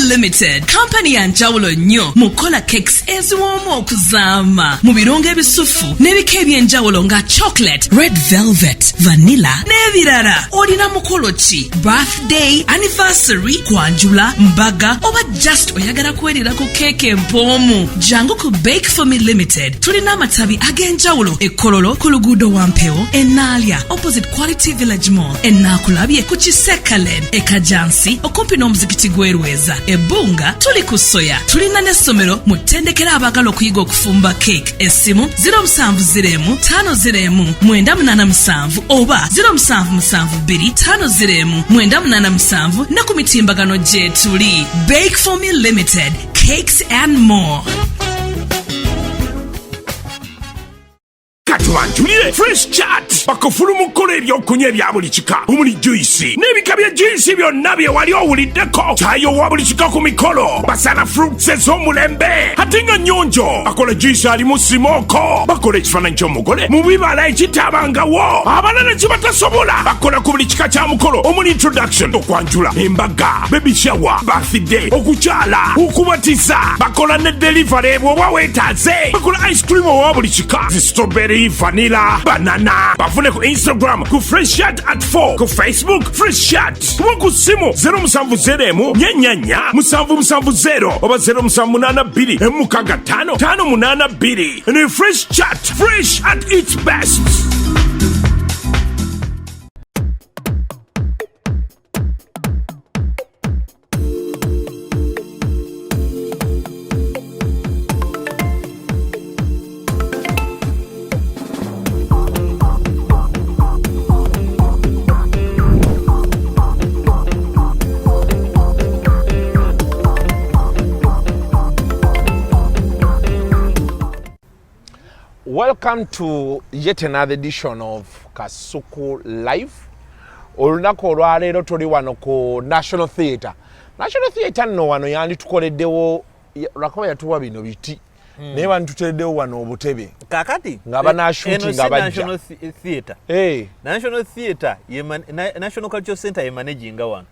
Limited kampani ya njawulo nnyo mu kukola cakes eziwooma okuzaama mu birungo ebisufu n'ebika eby'enjawulo nga chocolate, red velvet, vanilla n'ebirala. Olina mukolo ki? Birthday, anniversary, kwanjula, mbaga oba just oyagala kwerira ku keeke empoomu? Jangu ku Bake For Me Limited. Tulina amatabi ag'enjawulo e Kololo ku luguudo Wampewo, e Naalya opposite Quality Village Mall, e Naakulabye ku Kisekalen, e Kajansi okumpi n'omuzikiti gw'e Lweza, e Bbunga tuli ku Soya. Tulina n'essomero mu ttendekero abaagala okuyiga okufumba cake. Essimu 070 50 987 oba 0772 50 987 ne ku mitimbagano gye tuli. Bake For Me Limited, cakes and more. Katwanjulire Fresh Chat, bakufulu mu kukola ebyokunywa ebya buli kika omuli juyisi n'ebika bya juyisi byonna bye wali owuliddeko, kyayi owa buli kika ku mikolo, basala fruits ez'omulembe ate nga nnyonjo, bakola juyisi alimu simooko, bakola ekifaananyi ky'omugole mu bibala ekitabangawo abalala kye batasobola, bakola ku buli kika kya mukolo omuli introduction, okwanjula, embaga, baby shower, birthday, okukyala, okubatiza, bakola ne delivery bw'oba weetaaze, bakola ice cream owa buli kika, zi strawberry, vanilla, banana. Bafune ku Instagram ku Fresh Chat at 4, ku Facebook Fresh Chat, kuba ku ssimu 070 444 770 oba 0782 65 582. Ne Fresh Chat, fresh at its best. Welcome to yet another edition of Kasuku Live. Olunaku olwaleero tuli wano ku National Theatre. National Theatre nno wano yanditukoleddewo, lwakuba yatuwa bino biti, naye banditutereddewo wano obutebe. Kakati nga banashuti nga bajja. National Theatre. National Theatre ye National Cultural Center ye managinga wano.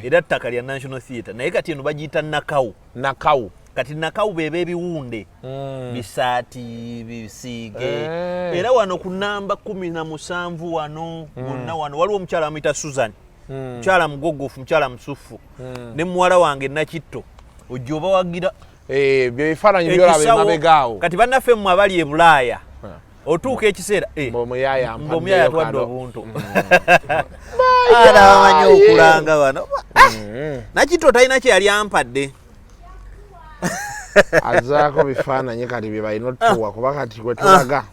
Era ttaka lya National Theatre, naye kati eno bagiyita Nakau. Nakau. Kati Nakau bebe ebiwunde, bisaati, bisiige. Era wano ku namba 17 wano, wonna wano waliwo omukyala amuyita Susan. Mukyala mugogofu, mukyala musufu. Ne muwala wange Nakitto ojja obawagira. Bye bifaananyi byolaba emabega awo. Kati bannaffe mmwe abali e Bulaaya, otuuka ekiseera, Ng'omuyaya ampaddeyo ng'omuyaya atwadde kano. obuntu. Ala bamanyi okulanga bano. Nakitto talina kye yali ampadde. Azaako bifaananyi kati bye balina otuwa, kuba kati kwe tulaga.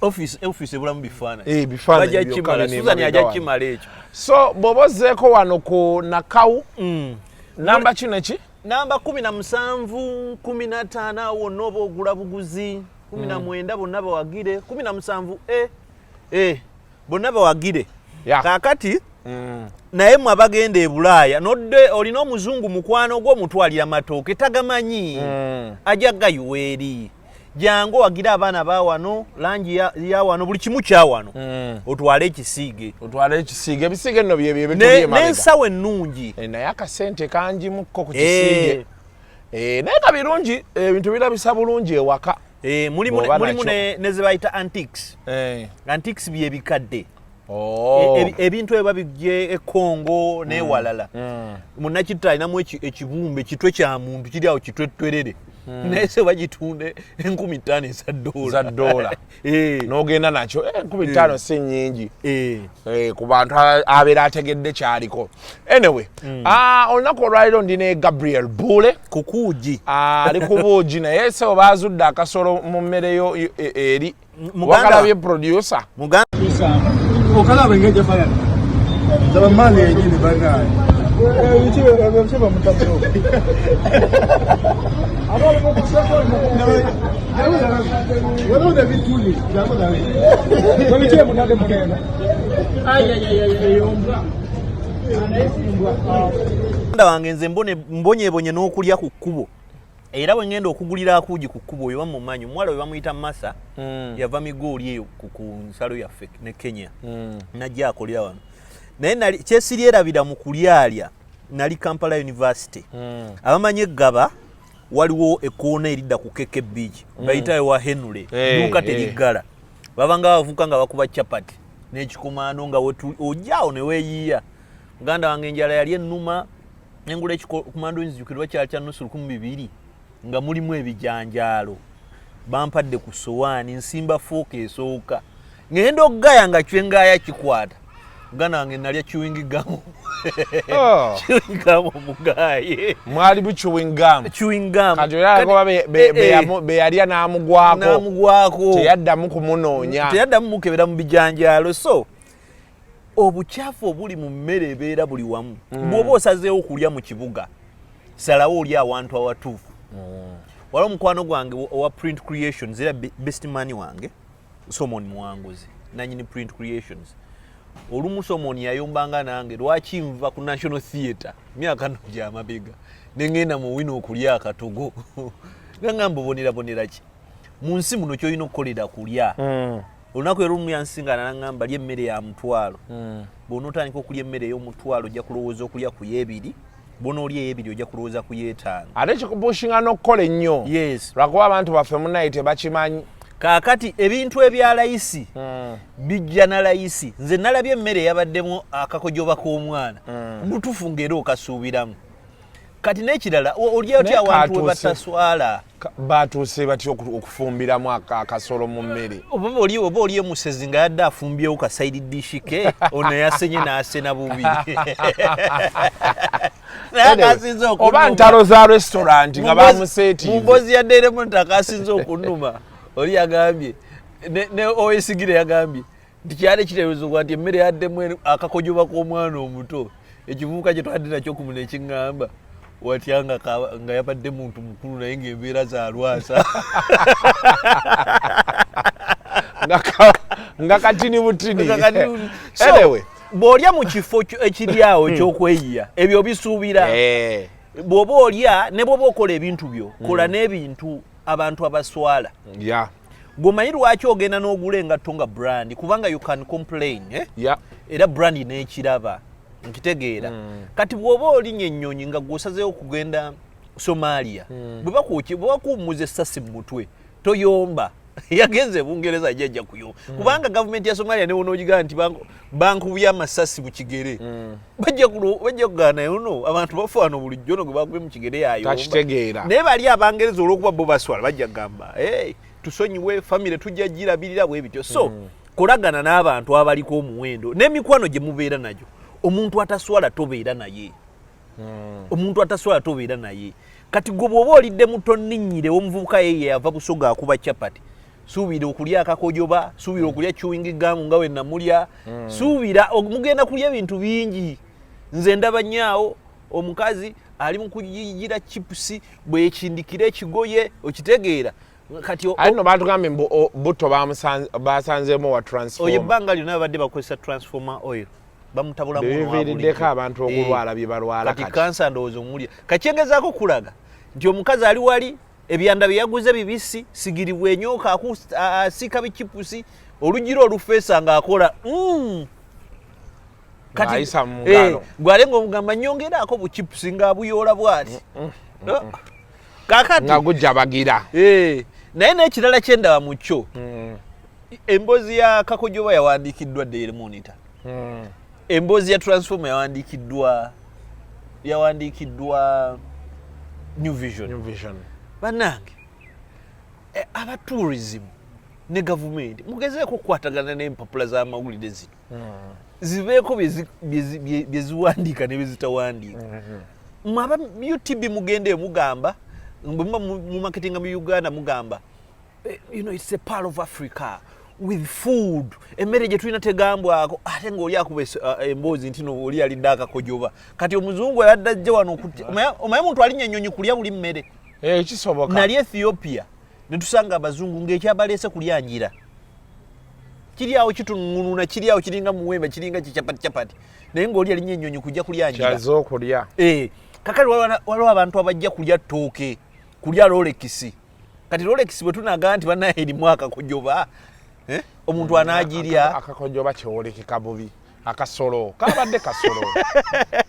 Office ebulamu bifaananyi. Bifaananyi Bajja byokka kimala. bino Susan emabega ajja wano. kimala ekyo. So bw'oba ozzeeko wano ku Nakau, namba kino ki? Namba 17, 15 awo wonna oba ogula buguzi, 19 bonna bawagire, 17, bonna bawagire. Kaakati, naye mwe abagenda e Bulaaya, nodde olina omuzungu mukwano gwo omutwalira matooke tagamanyi, ajja gayiwa eri. Jangu owagire abaana ba wano, langi ya wano, buli kimu kya wano. Otwale ekisiige. Otwale ekisiige. Ebisiige nno bye bye bituli emabega. N'ensawo ennungi. Naye akasente kangimukko ku kisiige. Naye nga birungi, ebintu birabisa bulungi ewaka. Bw'oba Mulimu nakyo. ne ze bayita antiques. Antiques bye bikadde. Ebintu ebyo babijje e Congo n'ewalala. Munnakitto alinamu ekibumbe kitwe kya muntu kiri awo kitwetwerere. Naye se bagitunde enkumi ttaano eza ddoola. Za ddoola. N'ogenda nakyo, enkumi ttaano si nnyingi. Ku bantu abeera ategedde kyaliko. Anyway, olunaku olwaleero ndi ne Gabriel Buule. Ku kuugi. Ali ku buugi, naye se obaazudde akasolo mu mmere yo eri. Muganda Wakalabye producer? Muganda. Okalaba engeri gyefaanana. Zaba maani yenyini banaye. Ebyo bamutaddewo. Waliwo nebituli. Biki emutadde mugenda? Muganda wange nze mbonyebonye n'okulya ku kkubo. Era bwe ngenda okugulira akuugi ku kkubo oyo bamumanyi, omuwala we bamuyita Masa, yava Migooli eyo ku nsalo yaffe ne Kenya. Najja akolera wano. Naye nali kyesiryerabira mu kulyalya. Nali Kampala University. Abamanyi eggaba, waliwo ekkoona eridda ku KK Beach, bayitayo wa Henry. Duuka teriggala, babanga bavuka nga bakuba chapati n'ekikomaano nga ojjaawo ne weeyiiya. Muganda wange, enjala yali ennuma, nengula ekikomando, nzijukirwa kyali kya nusu 2000 nga mulimu ebijanjaalo. Bampadde ku sowaani, nsimba fork esooka, ngenda okugaya nga kyengaaya kikwata. Muganda wange, nalya chewing gum. Oh. Chewing gum omugaye. Mwali bu chewing gum. Chewing gum. Kati oyalagoba beyalya n'amugwako. N'amugwako. Teyaddamu kumunoonya. Teyaddamu mukebera mu bijanjaalo. So obukyafu obuli mu mmere ebeera buli wamu. Bw'oba osazeewo okulya mu kibuga, salawo oli awantu awatuufu. Waliwo omukwano gwange owa Print Creations, era best man wange, Somon Muwanguzi, nanyini Print Creations. Olumu Somon yayombanga nange lwaki nva ku National Theatre myaka no gyamabega nengenda mu wino okulya akatogo. Nangamba, obonerabonera ki mu nsi muno? Kyolina okukolera kulya. Olunaku era olumu yansingana nangamba, lya emmere ya 1000. Bw'onootandika okulya emmere ey'omutwalo, ojja kulowooza okulya ku y'ebiri. Bw'onoolya ey'ebiri, ojja kulowooza ku y'etaano. Ate kikupushinga n'okukola ennyo. Yes. Lwakuba abantu baffe munaye tebakimanyi. Kaakati ebintu ebya layisi bijja na layisi. Nze nalabye emmere eyabaddemu akakojoba k'omwana mutufu, ng'era okasuubiramu. Kati n'ekirala, oli otya Naye awantu we katuuse. bataswala. Batuuse batya okufumbiramu akasolo mu mmere? Oba oli emusezi nga yadde afumbyewo ka side dish ke, ono yasenye n'asena bubi, naye akasinze Oba okunnuma. ntalo za restaurant nga Mu bamuseetiize. Mboozi ya Daily Monitor, akasinze okunnuma, oli yagambye ne Owesigire yagambye nti kyali kiteeberezebwa nti emmere yaddemu akakojoba k'omwana omuto. Ekivubuka kye twadde nakyo ku muno ekiŋŋamba watya nga yabadde muntu mukulu, naye ng'embeera zalwasa. Nga katini butini. So, Anyway. Bw'olya mu kifo ekiri awo ekyokweyiya, ebyo bisuubira. Bw'oba olya ne bw'oba okola ebintu byo, kola n'ebintu abantu abaswala. Gwomanyi lwaki ogenda n'ogula engatto nga brand? Kubanga you can complain, eh? Era brand n'ekiraba nkitegeera. Kati bw'oba olinya ennyonyi nga gwosazeewo kugenda Somalia, bwe bakuwummuza essasi mu mutwe, toyomba. Yagenze e Bungereza, ajja kuyomba, kubanga gavumenti ya Somalia newonoogigamba nti bankubye amasasi mu kigere, bajja kugaana ono abantu bafaano bulijjo no gwe bakubye mu kigere yayomba. Takitegeera. Naye bali Abangereza, olw'okuba bo baswala, bajja kugamba, "Hey, tusonyiwe, famire tujja girabirira," bwe bityo. So kolagana n'abantu abaliko omuwendo n'emikwano gye mubeera nagyo. Omuntu ataswala tobeera naye. Omuntu ataswala tobeera naye. Kati gwe bw'oba olidde muto, nninnyire omuvubuka ye yava Busoga akuba chapati, suubira okulya akakojoba, suubira okulya chewing gum nga we namulya, suubira mugenda kulya ebintu bingi. Nze ndaba nyaawo omukazi ali mu kuyigira chipusi, bwekindikira ekigoye, okitegeera? Kati Ate no batugambye mbu butto basanzeemu wa oyo transformer. Ebbanga lyonna babadde bakozesa transformer oil, bamutabulamu ono wa Biviiriddeko bulijjo. abantu okulwala bye balwala. Kati Kati kansa ndowooza omulya kakyengezaako kulaga nti omukazi ali wali ebyanda bye yaguze bibisi, sigiri bwenyooka, asiika bichipusi, olugiro olufeesa ng'akola. Kati Ng'ayisa mu ngalo. Gwale ng'omugamba nyongeraako buchipusi, ng'abuyoola bw'ati. Oh. Kaakati nga gujabagira. Naye n'ekirala kyendaba mu kyo, emboozi ya kakojoba yawandiikiddwa Daily Monitor, emboozi ya transformer yawandiikiddwa New Vision. New Vision. Bannange, aba tourism ne gavumenti, mugezeeko okukwatagana n'empapula z'amawulire zino, zibeeko bye ziwandiika ne bye zitawandiika. Mwe aba UTB, mugende mugamba bwe muba mu marketinga mu Uganda, mugamba, "It's a part of Africa with food, emmere gye tulina tegambwako," ate ng'oli akuba emboozi nti no oli alidde akakojoba. Kati omuzungu abadde ajja wano omanyi omuntu alinnya ennyonyi kulya buli mmere? Kisoboka. Nali Ethiopia netusanga abazungu ng'ekyabaleese kulya njira. Kiri awo kituŋŋununa, kiri awo kiringa muwemba, kiringa kichapati chapati, naye ng'oli alinnya ennyonyi kujja kulya njira. Kyaze okulya. Kakati waliwo abantu abajja kulya ttooke, kulya Rolex. Kati Rolex bwe tunagaa nti bannaye erimu akakojoba, omuntu anaagirya? Akakojoba kyewolekeka bubi. Akasolo kabadde kasolo,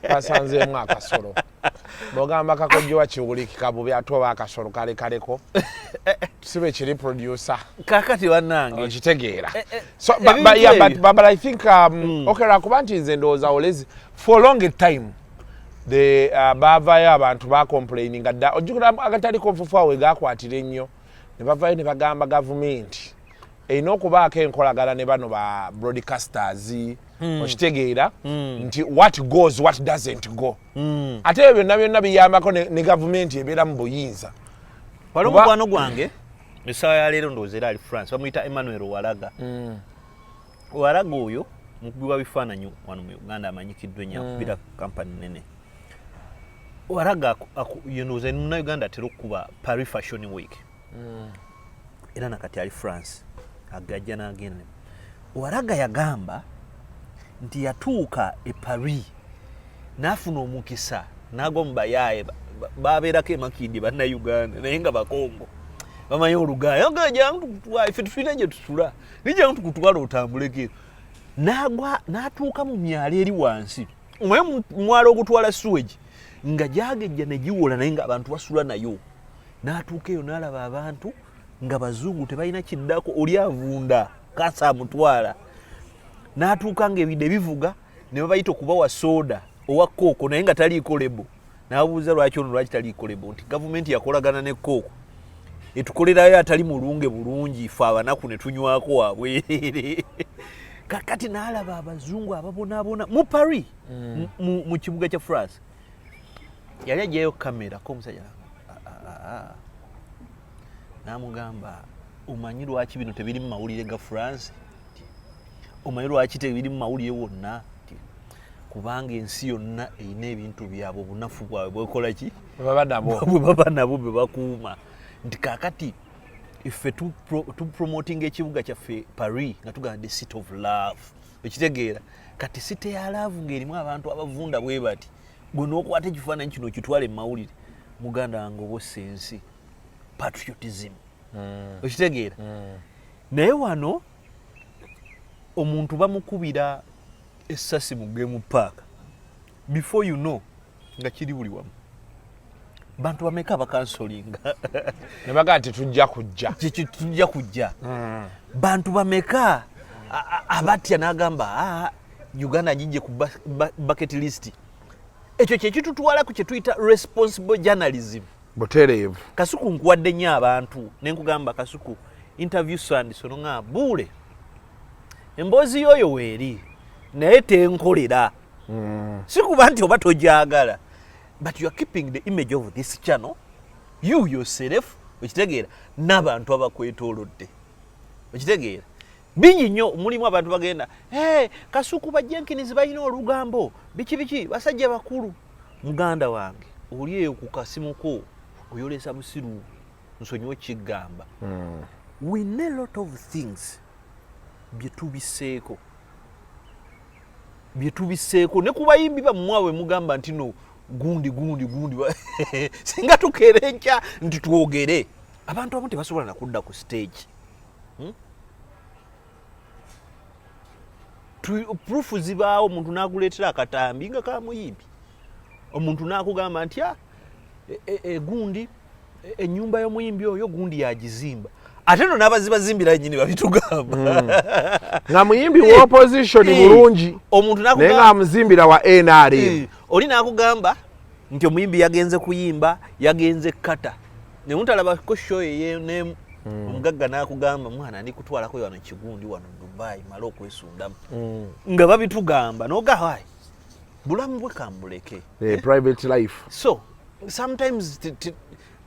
kasanzeemu akasolo. Bwogamba kakojjowa kiwulikika bubi, ate oba akasolo kalekaleko sibe kiri producer. Kakati bannange. Okitegeera? So, but, yeah, but I think okay, lwakuba nti nze ndowooza olezi for long time the baavayo abantu bacomplaininga dda. Ojjukira agataliko nfufu awo wegakwatira ennyo, ne bavayo ne bagamba gavumenti erina okubaako enkolagana ne bano ba broadcasters. Okitegeera nti what goes, what doesn't go? Ate ebyo byonna byonna biyambako ne gavumenti ebeera mu buyinza. Waliwo mukwano gwange, essaawa ya leero ndowooza era ali France, bamuyita Emmanuel Walaga. Walaga oyo mukubi wa bifaananyi wano mu Uganda, amanyikiddwa ennyo, akubira kampani nene. Walaga ndowooza Munnayuganda atera okukuba Paris Fashion Week, era nakati ali France, agajja n'agenda. Walaga yagamba nti yatuuka e Paris n'afuna omukisa n'agwa mu bayaaye babeerako emakindi, Bannayuganda naye nga Bakongo, bamanyi Oluganda. Jangu tukutwale, ffe tulina gye tusula, naye jangu tukutwale otambuleko. Ero n'agwa n'atuuka mu myalo eri wansi, omanyi mwalo ogutwala sewage nga gyagejja ne giwola, naye nga abantu basula nayo. N'atuuka eyo n'alaba abantu nga bazungu tebalina kiddako, oli avunda kasa amutwala. N'atuuka ng'ebidde bivuga ne babayita okubawa sooda owa Coke, naye nga taliiko label. N'abuuza lwaki ono, lwaki taliiko label? Nti gavumenti yakolagana ne Coke etukolerayo atali mulunge bulungi, fe abanaku ne tunywako wabwerere. Kakati n'alaba abazungu ababonaabona mu Paris, mu kibuga kya France. Yali aggyayo kamera ko omusajja n'amugamba, "Omanyi lwaki bino tebiri mu mawulire ga France? Omanyi lwaki tebiri mu mawulire wonna? Kubanga ensi yonna erina ebintu byabwe, obunafu bwabwe bwekola ki?" Baba nabo. Bwe baba nabo bwe bakuuma. Nti kaakati ffe tupromotinga ekibuga kyaffe Paris nga tugamba the city of love. Ekitegeera kati city ya love ng'erimu abantu abavunda bwe bati, gwe n'okwata ekifaananyi kino okitwale mu mawulire, muganda wange, oba ossa ensi patriotism. Okitegeera? Naye wano omuntu bamukubira essasi mu game park, before you know nga kiri buli wamu. Bantu bameka abakansolinga? Ne bagaa nti tujja kujja. Kiki tujja kujja. Bantu bameka abatya n'agamba, "Ah, Uganda ngijje ku bucket list." Ekyo kyekitutwala ku kyetuyita responsible journalism. Butereevu. Kasuku, nkuwadde nnyo abantu nenkugamba, "Kasuku, interview sandiso." Noŋa buule emboozi y'oyo weeri, naye tenkolera. Si kuba nti oba togyagala, but you are keeping the image of this channel, you yourself, okitegeera, n'abantu abakwetoolodde. Okitegeera? Bingi nnyo mulimu abantu bagenda, "Hey, Kasuku, ba Jenkins balina olugambo, biki biki, basajja bakulu." Muganda wange, oli eyo ku kasimu ko oyolesa busiru, nsonyiwe kigamba. We know a lot of things bye tubiseeko ne ku bayimbi bammwe mugamba nti no gundi gundi gundi. Singa tukeera enkya nti twogere, abantu abamu tebasobola nakudda ku stage. Proof zibaawo, omuntu n'akuleetera akatambi nga kamuyimbi, omuntu n'akugamba nti, "Ah, gundi ennyumba y'omuyimbi oyo gundi yagizimba," ate no n'abazibazimbira nyini babitugamba. Nga muyimbi wa opposition bulungi, omuntu naye n'akugamba ng'amuzimbira wa NRM. Oli n'akugamba nti omuyimbi yagenze kuyimba, yagenze kata nemutalabako show eye omugagga n'akugamba, "Mwana, ndi kutwalako wano kigundi wano Dubai, male okwesundamu." Nga babitugamba nogawa bulamu bwe kambuleke. Private life. So sometimes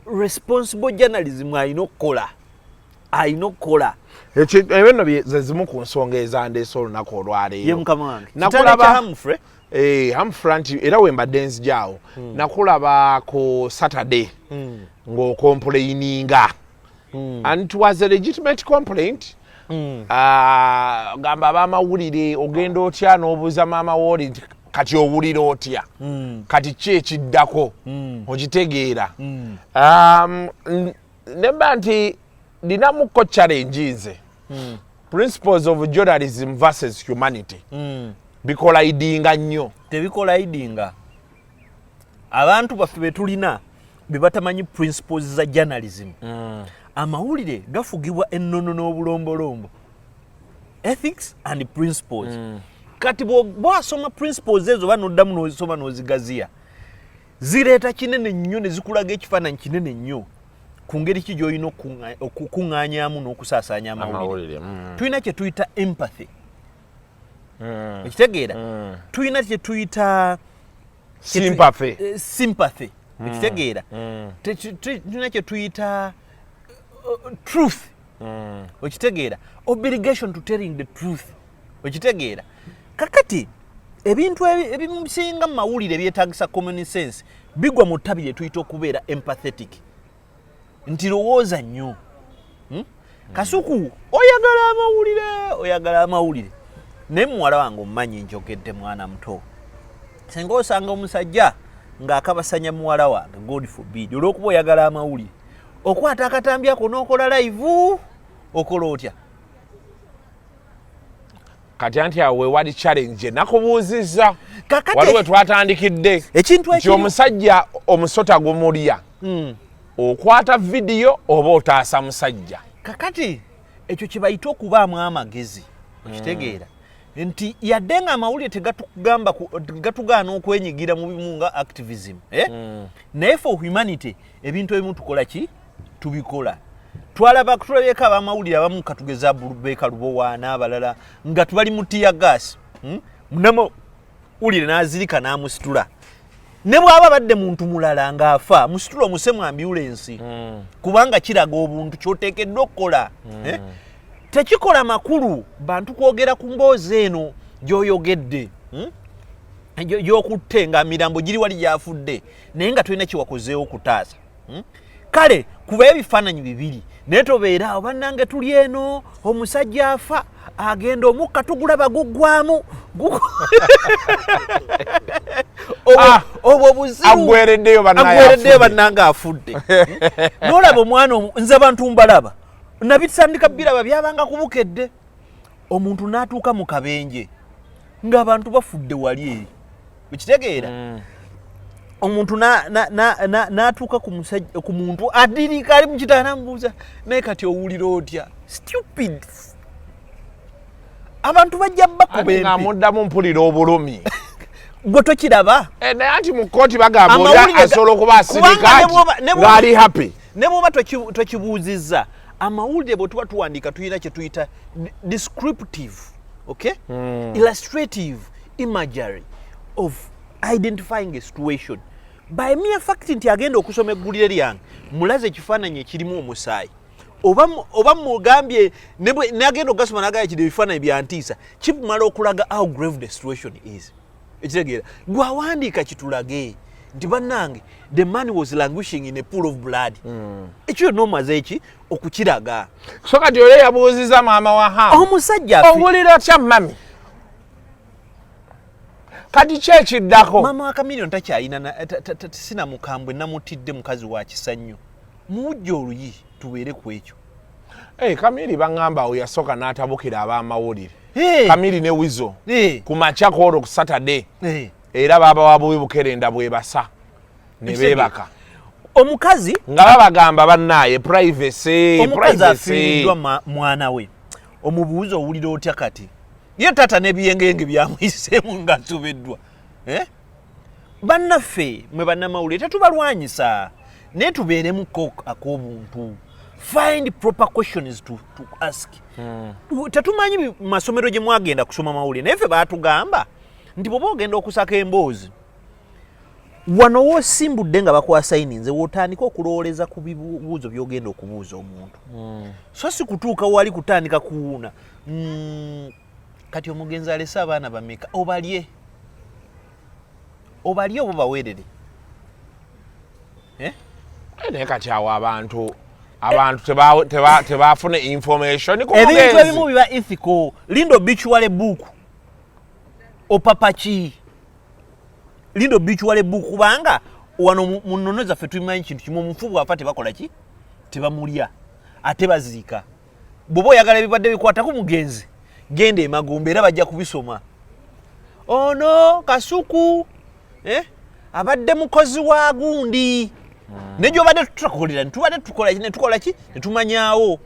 responsible journalism alina okukola, alina okukola. Ebyo nno ze zimu ku nsonga ezandeese olunaku ye olwaleero. Mukama wange. Nakulaba- Kitanda kya Humphrey. Humphrey, nti era we mbadde nzijaawo, nakulaba ku Saturday ng'ocomplaininga, and it was a legitimate complaint. Ah, gamba abamawulire ogenda otya n'obuuza maama wooli nti kati owulira otya, kati ki ekiddako? Okitegeera? Nemba nti ninamuko challenge nze, principles of journalism versus humanity. Bicollidinga nnyo. Tebicollidinga. Abantu baffe betulina bebatamanyi principles za journalism. Amawulire gafugibwa ennono n'obulombolombo, ethics and principles. Kati bw'asoma principles ezo oba noddamu n'ozisoma n'ozigaziya, zireeta kinene nnyo ne zikulaga ekifaananyi kinene nnyo ku ngeri ki gy'olina okukuŋŋaanyamu n'okusaasaanya amawulire. Amawulire. Tulina kye tuyita empathy, ekitegeera? Tulina kye tuyita Sympathy. Sympathy, ekitegeera? Tulina kye tuyita truth, okitegeera? Obligation to telling the truth, okitegeera? Kakati ebintu ebisinga mu mawulire ebyetagisa common sense bigwa mu ttabi lye tuyita okubeera empathetic, nti lowooza nnyo. Kasuku, oyagala amawulire, oyagala amawulire, naye muwala wange omumanyi, njogedde mwana muto, singa osanga omusajja ng'akabasanya muwala wange, God forbid, olw'okuba oyagala amawulire, okwata akatambi ako n'okola live, okola otya? Kati anti awo wewali challenge nakubuuzizza. Kakati waliwo twatandikidde ekintu nti omusajja omusota gumulya, okwata vidiyo oba otaasa musajja? Kakati ekyo kye bayita okubaamu amagezi, okitegeera nti yadde nga amawulire tegatugamba gatugaana okwenyigira mu bimu nga activism, eh? Naye for humanity ebintu ebimu tukola ki? Tubikola. Twalaba, tulabyeko abamawulire abamu, katugeza Bulubeeka Lubowa n'abalala, nga tubali mu tear gas, Munamawulire n'azirika n'amusitula, ne bw'aba abadde muntu mulala ng'afa, musitula omuse mu ambulensi, kubanga kiraga obuntu kyoteekeddwa okukola. Eh? Tekikola makulu bantu kwogera ku mboozi eno gy'oyogedde, Gy'okutte nga mirambo giri wali gyafudde, naye nga tolina kyewakozeewo kutaasa, Kale kuba ebifaananyi bibiri, naye tobeera awo, bannange tuli eno, omusajja afa, agenda omukka tugulaba guggwamu. Ah, Obwo buzibu. Aggwereddeyo bannaye. Aggwereddeyo. Afudde. Bannange afudde. Nolaba omwana nze abantu mbalaba, nabitandika biraba byabanga kubukedde, omuntu n'atuuka mu kabenje ng'abantu bafudde wali eri, okitegeera? Omuntu n'atuuka ku musajja, ku muntu adirika ali mu kitanda, namubuuza, naye kati owulira otya? Stupid. Abantu bajja bakuba Anti nga empi. muddamu mpulira obulumi. Gwe tokiraba? Eh, naye anti mu kkooti bagamba oli Amawulire asobola okuba asirika kubanga ne nti ng'ali happy. Ne bw'oba tokibuuzizza, amawulire bwe tuba tuwandiika tulina kye tuyita descriptive, okay, illustrative imagery of identifying a situation. By mere fact nti agenda okusoma eggulire lyange, mulaze ekifaananyi ekirimu omusaayi, oba mugambye nagenda okugasoma nagaya kino ebifaananyi byantiisa, kimala okulaga how grave the situation is. Ekitegeera gwawandiika kitulage nti bannange, the man was languishing in a pool of blood. Ekyo yonna omaze eki okukiraga. So kati oli yabuuziza maama wa Ham, omusajja owulira otya mami? Kati ki ekiddako? Maama wa Chameleone takyayina sina mukambwe, namutidde, mukazi wa kisa nnyo, muwujja oluyi, tubeere ku ekyo. Hey, Kamiri baŋŋamba awo yasooka n'atabukira ab'amawulire. Hey. Kamiri ne Wizo ku makya kwolwo ku Saturday, era babawa bubi bukerenda bwebasa ne beebaka. Omukazi nga babagamba bannaaye privacy. Omukazi Privacy. afiiriddwa mwana we, omubuuza owulira otya kati? Ye taata n'ebiyengeyenge byamuyiseemu ng'asobeddwa. Eh? Bannaffe mwe bannamawulire tetubalwanyisa, naye tubeeremuko ak'obuntu. Find proper questions to ask. Tetumanyi masomero gye mwagenda kusoma mawulire, naye ffe baatugamba nti bw'oba ogenda okusaka emboozi, wano woosimbudde nga bakwasayininze, wootandika okulowooleza ku bibuuzo by'ogenda okubuuza omuntu, so si kutuuka wali kutandika kuwuuna. Kati omugenzi alese abaana bameka? Obalye obalye oba baweerere? Eh? Naye kati awo abantu tebafuna information ku Ebintu mugenzi. Ebimu biba ethical. Linda obituary book, opapaki, linda obituary book, kubanga wano mu nnono zaffe tubimanyi kintu kimu: omufu bw'afa tebakola ki? Tebamulya, ate baziika. Bw'oba oyagala ebibadde bikwata ku mugenzi, genda emagombe, era bajja kubisoma. Ono Kasuku abadde mukozi wa gundi. Ne gy'obadde tutakolera, tubadde tukola ki, ne tukola ki, ne tumanyaawo.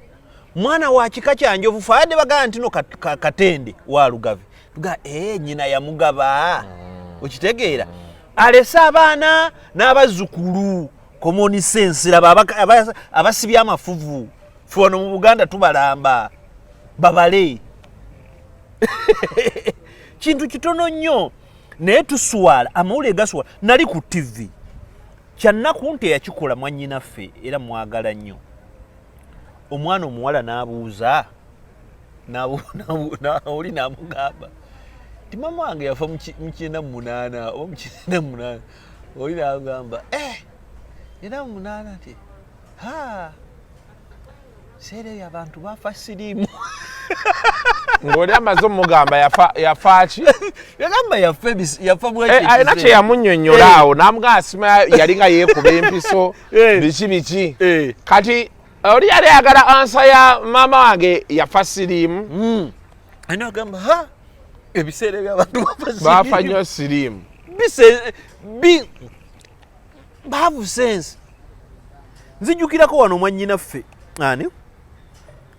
Mwana wa kika kya Njovu, fe abadde bagamba nti no Katende wa Lugave. Tuga, nnyina yamugaba. Okitegeera? Alese abaana n'abazzukulu. Common sense, laba abasibye amafuvu. Ffe wano mu Buganda tubalamba babale. Kintu kitono nnyo, naye tuswala, amawulire gaswala. Nali ku TV, kyannaku nti eyakikola mwannyinaffe era mwagala nnyo. Omwana omuwala n'abuuza, oli n'amugamba nti mama wange yafa mu 98 oba mu 98. Oli n'agamba, 98, nti ha, seera eyo abantu bafa siriimu. Ng'oli amaze omugamba yafa ki? Yagamba yafa yafa bwekyo Alina ekiseera. Kye yamunnyonnyola awo n'amugamba sima yali nga yeekuba empiso biki biki. Kati oli yali ayagala answer ya maama wange yafa siriimu. Alina agamba ha, ebiseera ebyo abantu bafa siriimu. Bafa nnyo siriimu. Baavu sense. Nzijjukirako wano mwannyinaffe ani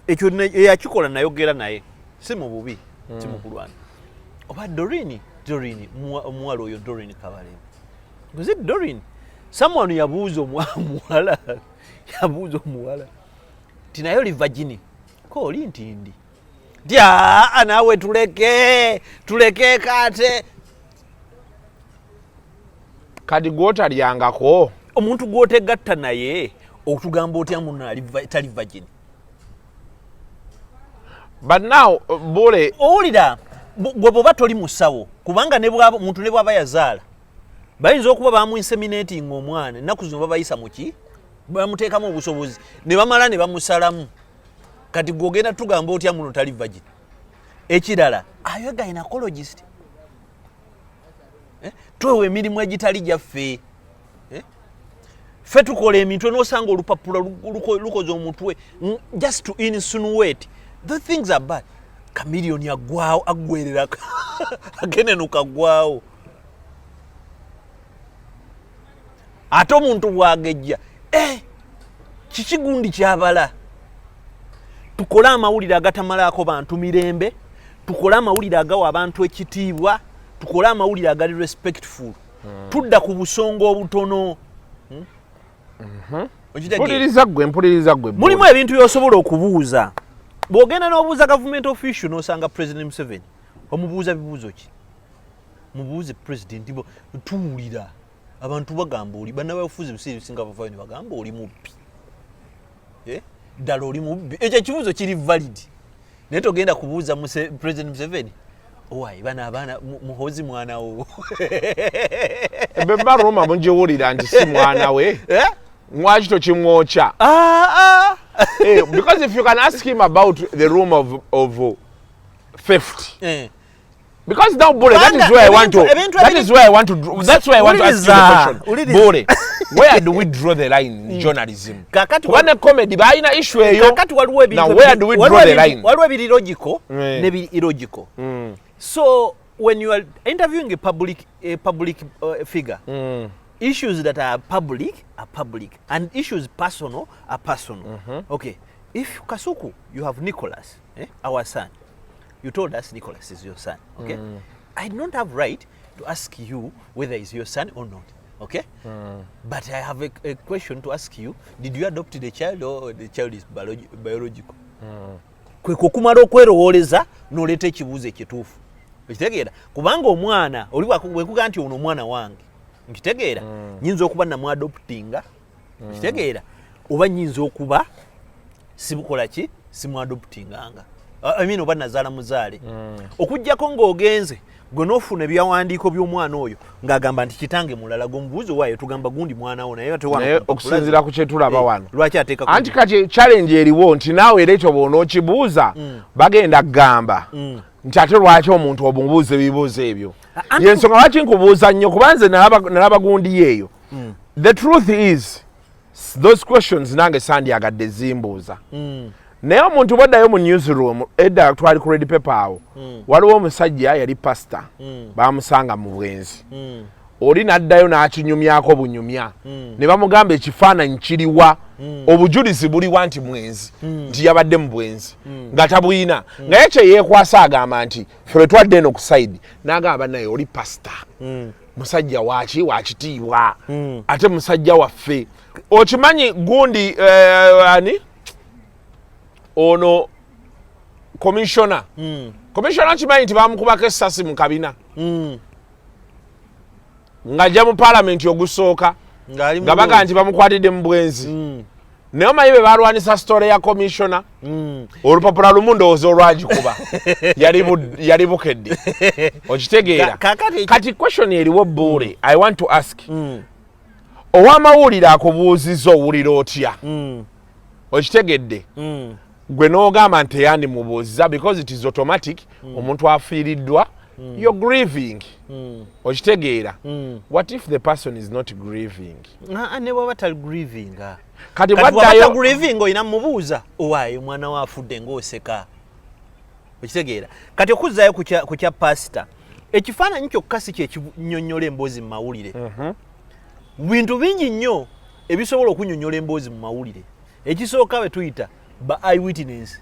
ekyo eyakikola, nayogera naye, si mu bubi, si mu kulwana, oba Dorini, Dorini omuwala oyo Dorini Kabalebe, was it Dorini? Someone yabuuza omuwala, yabuuza omuwala nti naye oli virgin? Ko oli nti ndi, nti aa, naawe tuleke, tuleke kate. Kati gwotalyangako. Omuntu gwotegatta naye otugamba otya muno tali virgin? But now bule Owulira, gwe bwoba toli musawo, kubanga omuntu ne bwaba yazaala, bayinza okuba bamuinseminating omwana. Ennaku zino babayisa muki, bamuteekamu obusobozi ne bamala ne bamusalamu. Kati gwe ogenda tugamba otya muno tali virgin? Ekirala, ayo gynecologist. Eh? Twewa emirimu egitali gyaffe. Eh? Ffe tukola emitwe n'osanga olupapula lukoze omutwe, just to insinuate the things are bad. Kamiliyoni aggwawo, aggwerera agenenuka, aggwawo. Ate omuntu bwagejja, kiki gundi kyabala? Tukole amawulire agatamalaako bantu mirembe, tukole amawulire agawa abantu ekitiibwa, tukole amawulire agali respectful. Tudda ku busonga obutono. Okitegeera? Mpuliriza gwe, mpuliriza gwe. Mulimu ebintu byosobola okubuuza. Bw'ogenda n'obuuza government official, n'osanga President Museveni, omubuuza bibuuzo ki? Mubuuze president, tuwulira abantu bagamba oli bannabyabufuzi ebiseera ebisinga bavayo ne bagamba oli mubbi. Eh? Ddala oli mubbi? Ekyo ekibuuzo kiri valid, naye togenda kubuuza President Museveni, owaye bano abaana Muhozi mwana wo? Beba Roma mugiwulira nti si mwana we. Eh? Lwaki tokimwokya? Ah, ah. Because if you can ask him about the room of theft, because now Bule, that is where I want to that is where I want to that's where I want to ask you the question, Bule, where do we draw the line in journalism? Kakati kuba ne comedy balina issue eyo. Kakati waliwo ebintu Now where do we draw the line? Waliwo ebiri logical nebiri illogical. So when you are interviewing a public figure, issues that are public are public and issues personal are personal. Okay, if Kasuku, you have Nicholas, our son, you told us Nicholas is your son, okay? I don't have right to ask you whether he's your son or not, okay? But I have a question to ask you: did you adopt the child or the child is biological? Kwe okumala okwerowooleza n'oleeta ekibuuzo ekituufu, okitegeera? Kubanga omwana oli bwekuga nti ono omwana wange, nkitegeera, nyinza okuba namuadoptinga, okitegeera, oba nyinza okuba sibukola ki, simuadoptinganga, I mean, oba nazaala muzaale. Okugjako ng'ogenze gwe n'ofuna ebyawandiiko by'omwana oyo ng'agamba nti kitange mulala, gwe omubuuzi waayo tugamba gundi mwana wo, naye ate wano Naye ku mpapula okusinziira ku kyetulaba wano, lwaki ateeka anti kati challenge eriwo nti naawe era ekyo bw'onookibuuza, bagenda kugamba nti ate lwaki omuntu omubuuza ebibuuzo ebyo? Yensonga lwaki nkubuuza nnyo, kuba nze nalaba gundi yeeyo. The truth is, those questions nange sandyagadde zimbuuza. Naye omuntu bwaddayo mu newsroom, edda twali ku Red Paper awo, waliwo omusajja yali pasita, bamusanga mu bwenzi. Oli n'addayo n'akinyumyako bunyumya, ne bamugamba, ekifaananyi kiriwa? Obujulizi buliwa nti mwenzi, nti yabadde mu bwenzi? Nga tabuyina. Nga ye kyeyeekwasa agamba nti ffe lwe twadde eno ku side, n'agamba, bannaye, oli pasita, musajja waki wakitiibwa, ate musajja waffe. Okimanyi gundi, ani ono, commissioner, commissioner, kimanyi nti bamukubako essasi mu kabina ng'ajja mu paalamenti ogusooka, ng'ali nga baga nti bamukwatidde mu bwenzi. Naye omanyi be balwanisa story ya commissioner, olupapula lumu ndowooza olwagikuba yali Bukedde, okitegeera? Kaakati Kati question eriwo, Buule, I want to ask, ow'amawulire akubuuzizza owulira otya, okitegedde? Gwe n'ogamba nti teyandimubuuziza because it is automatic, omuntu afiiriddwa, you're grieving, okitegeera? What if the person is not grieving? Ah, ne bwaba tali grieving. Kati Kati bwaba bwaddayo grieving, olina mubuuza, owaaye omwana we afudde ng'oseka, okitegeera? Kati okuzzaayo ku kya pasita, ekifaananyi kyokka si kyekinyonnyola emboozi mu mawulire. Bintu bingi nnyo ebisobola okunyonnyola emboozi mu mawulire. Ekisooka bwe tuyita ba eyewitness,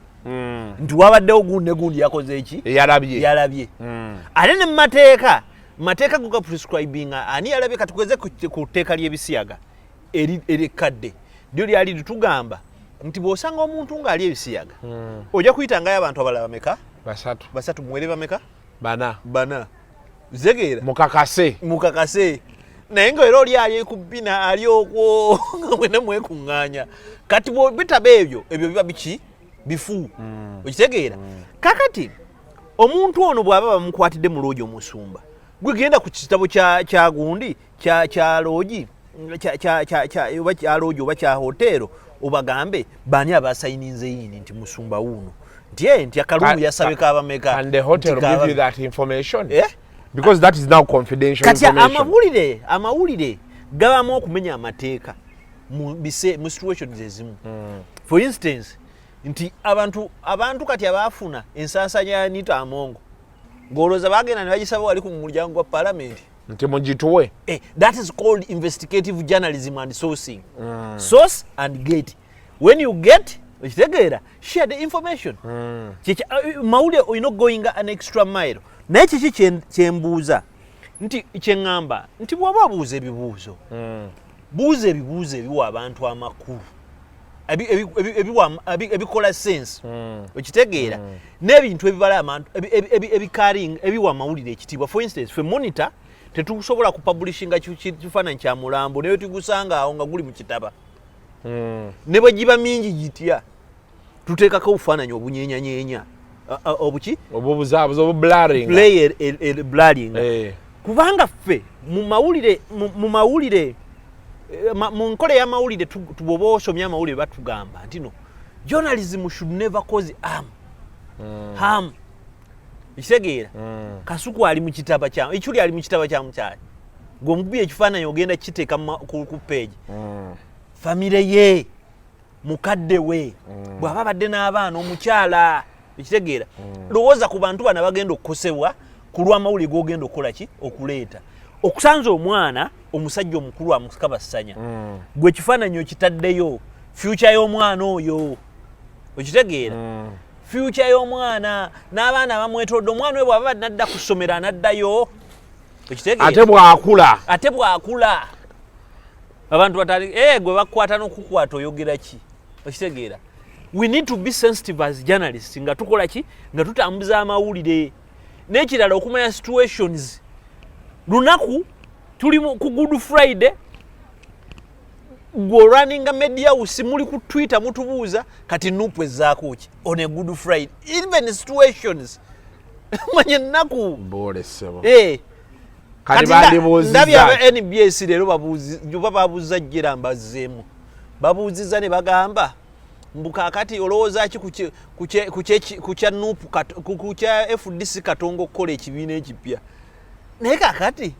nti wabaddewo gundi ne gundi yakoze eki, Yalabye. Yalabye. Ate ne mumateeka, mateeka go gaprescribinga ani yalabye. Katugeze ku tteeka ly'ebisiyaga erikkadde, lyo lyali litugamba nti bw'osanga omuntu ng'ali ebisiyaga, ojja kuyitangayo abantu abalala bameka? Basatu. Basatu. Muwere bameka? Bana. Bana, zegeera. Mukakase. Mukakase. Naye nga era oli ali ku bbina, ali okwo nga mwena mwekuŋŋaanya. Kati bwebitaba ebyo, ebyo biba biki? Bifu, okitegeera? Kakati omuntu ono bw'aba bamukwatidde mu loogi, omusumba, gwe genda ku kitabo kya gundi, kya loogi, oba kya loogi oba kya hoteero, obagambe baani abasayininze in nti musumba wuuno, nti nti akalumu yasabe kabameka. And the hotel give you that information? Eh? Because that is now confidential Kati information. amawulire gabamu okumenya amateeka mu situations ezimu. For instance, nti abantu kati abaafuna ensansanya ya Anita Amongo, ng'olowooza bagenda ne bagisaba wali ku mulyango gwa palamenti? Nti mugituwe. That is called investigative journalism and sourcing. Source and get. When you get, okitegeera, share the information. Mawulire olina okugoinga an extra mile. Naye kiki kyembuuza, nti kyeŋŋamba nti bw'oba obuuza ebibuuzo, buuza ebibuuzo ebiwa abantu amakulu, ebikola sense, okitegeera? N'ebintu ebibala abantu ebiwa amawulire ekitiibwa. For instance, fe Monitor tetusobola kupublishinga kifaananyi kya mulambo, naye tugusanga awo nga guli mu kitaba, ne bwe giba mingi gitya, tuteekako obufaananyi obunyenyanyeenya, obuki? Obubuzaabuza, obublurring. Play blurring. Kubanga ffe mu mawulire, mu mawulire, mu nkola ey'amawulire, bw'oba osomye amawulire, batugamba nti no, journalism should never cause harm, ekitegeera? Kasuku ali mu kitaba kya Ekyuli, ali mu kitaba kya mukyali, gwe omukubi ekifaananyi ogenda kiteeka ku page. Famire ye, mukadde we, bw'aba abadde n'abaana, omukyala, ekitegeera? Lowooza ku bantu bano abagenda okukosebwa ku lw'amawulire g'ogenda okukola ki, okuleeta. Okusanza omwana, omusajja omukulu amukabasanya, gwe ekifaananyi okitaddeyo, future y'omwana oyo, okitegeera? Future y'omwana n'abaana abamwetolodde, omwana oyo bw'aba nadda ku ssomero, anaddayo, okitegeera? Ate bwakula. Ate bwakula, abantu batali gwe bakwata n'okukwata, oyogera ki, okitegeera? We need to be sensitive as journalists nga tukola ki, nga tutambuza amawulire. N'ekirala, okumanya situations. Lunaku tuli ku Good Friday, gwe olwaninga media house, muli ku Twitter mutubuuza kati NUP ezzaako ki on a Good Friday. Even situations, manya ennaku. Boolesebo. Kati Kati bandibuuzizza. Ndabye aba NBS leero oba babuuza jjera mbazzeemu, babuuzizza ne bagamba mbu kaakati olowooza ki ku kya NUP, ku kya FDC Katongo okukola ekibiina ekipya? Naye kaakati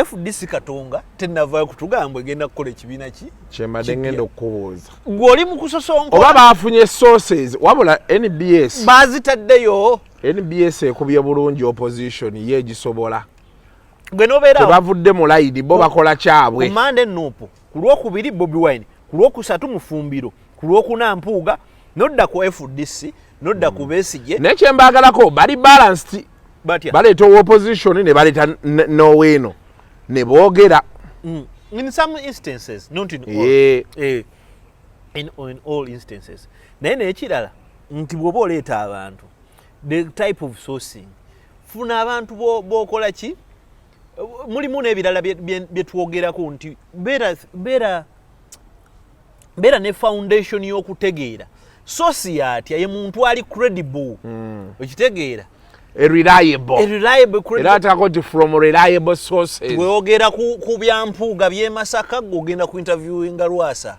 FDC Katonga tenavayo kutugamba egenda kukola ekibiina ki. Kyembadde ngenda okukubuuza. Gwe oli mu kusosonkola. Oba baafunye sources, wabula NBS bazitaddeyo. NBS ekubye bulungi opposition ye egisobola. Gwe nobeera tebavudde mu layini, bo bakola kyabwe. Ku Mande Nuupu, ku Lwokubiri Bobi Wine, ku Lwokusatu Mufumbiro, ku Lwokuna Mpuuga, nodda ku FDC, nodda ku Besigye. Naye kyembaagalako bali balanced. Batya? Baleeta opposition ne baleeta n'oweeno ne boogera. In some instances, not in all. In all instances. Naye n'ekirala nti bw'oba oleeta abantu, the type of sourcing, funa abantu b'okola ki, mulimu n'ebirala bye twogerako nti beera ne foundation y'okutegeera source yatya, ye muntu ali credible. Okitegeera? Reliable. Reliable, credible. Era atako nti from reliable sources. Bweyogera ku byampuuga by'e Masaka, gwe ogenda ku interviewinga Lwasa.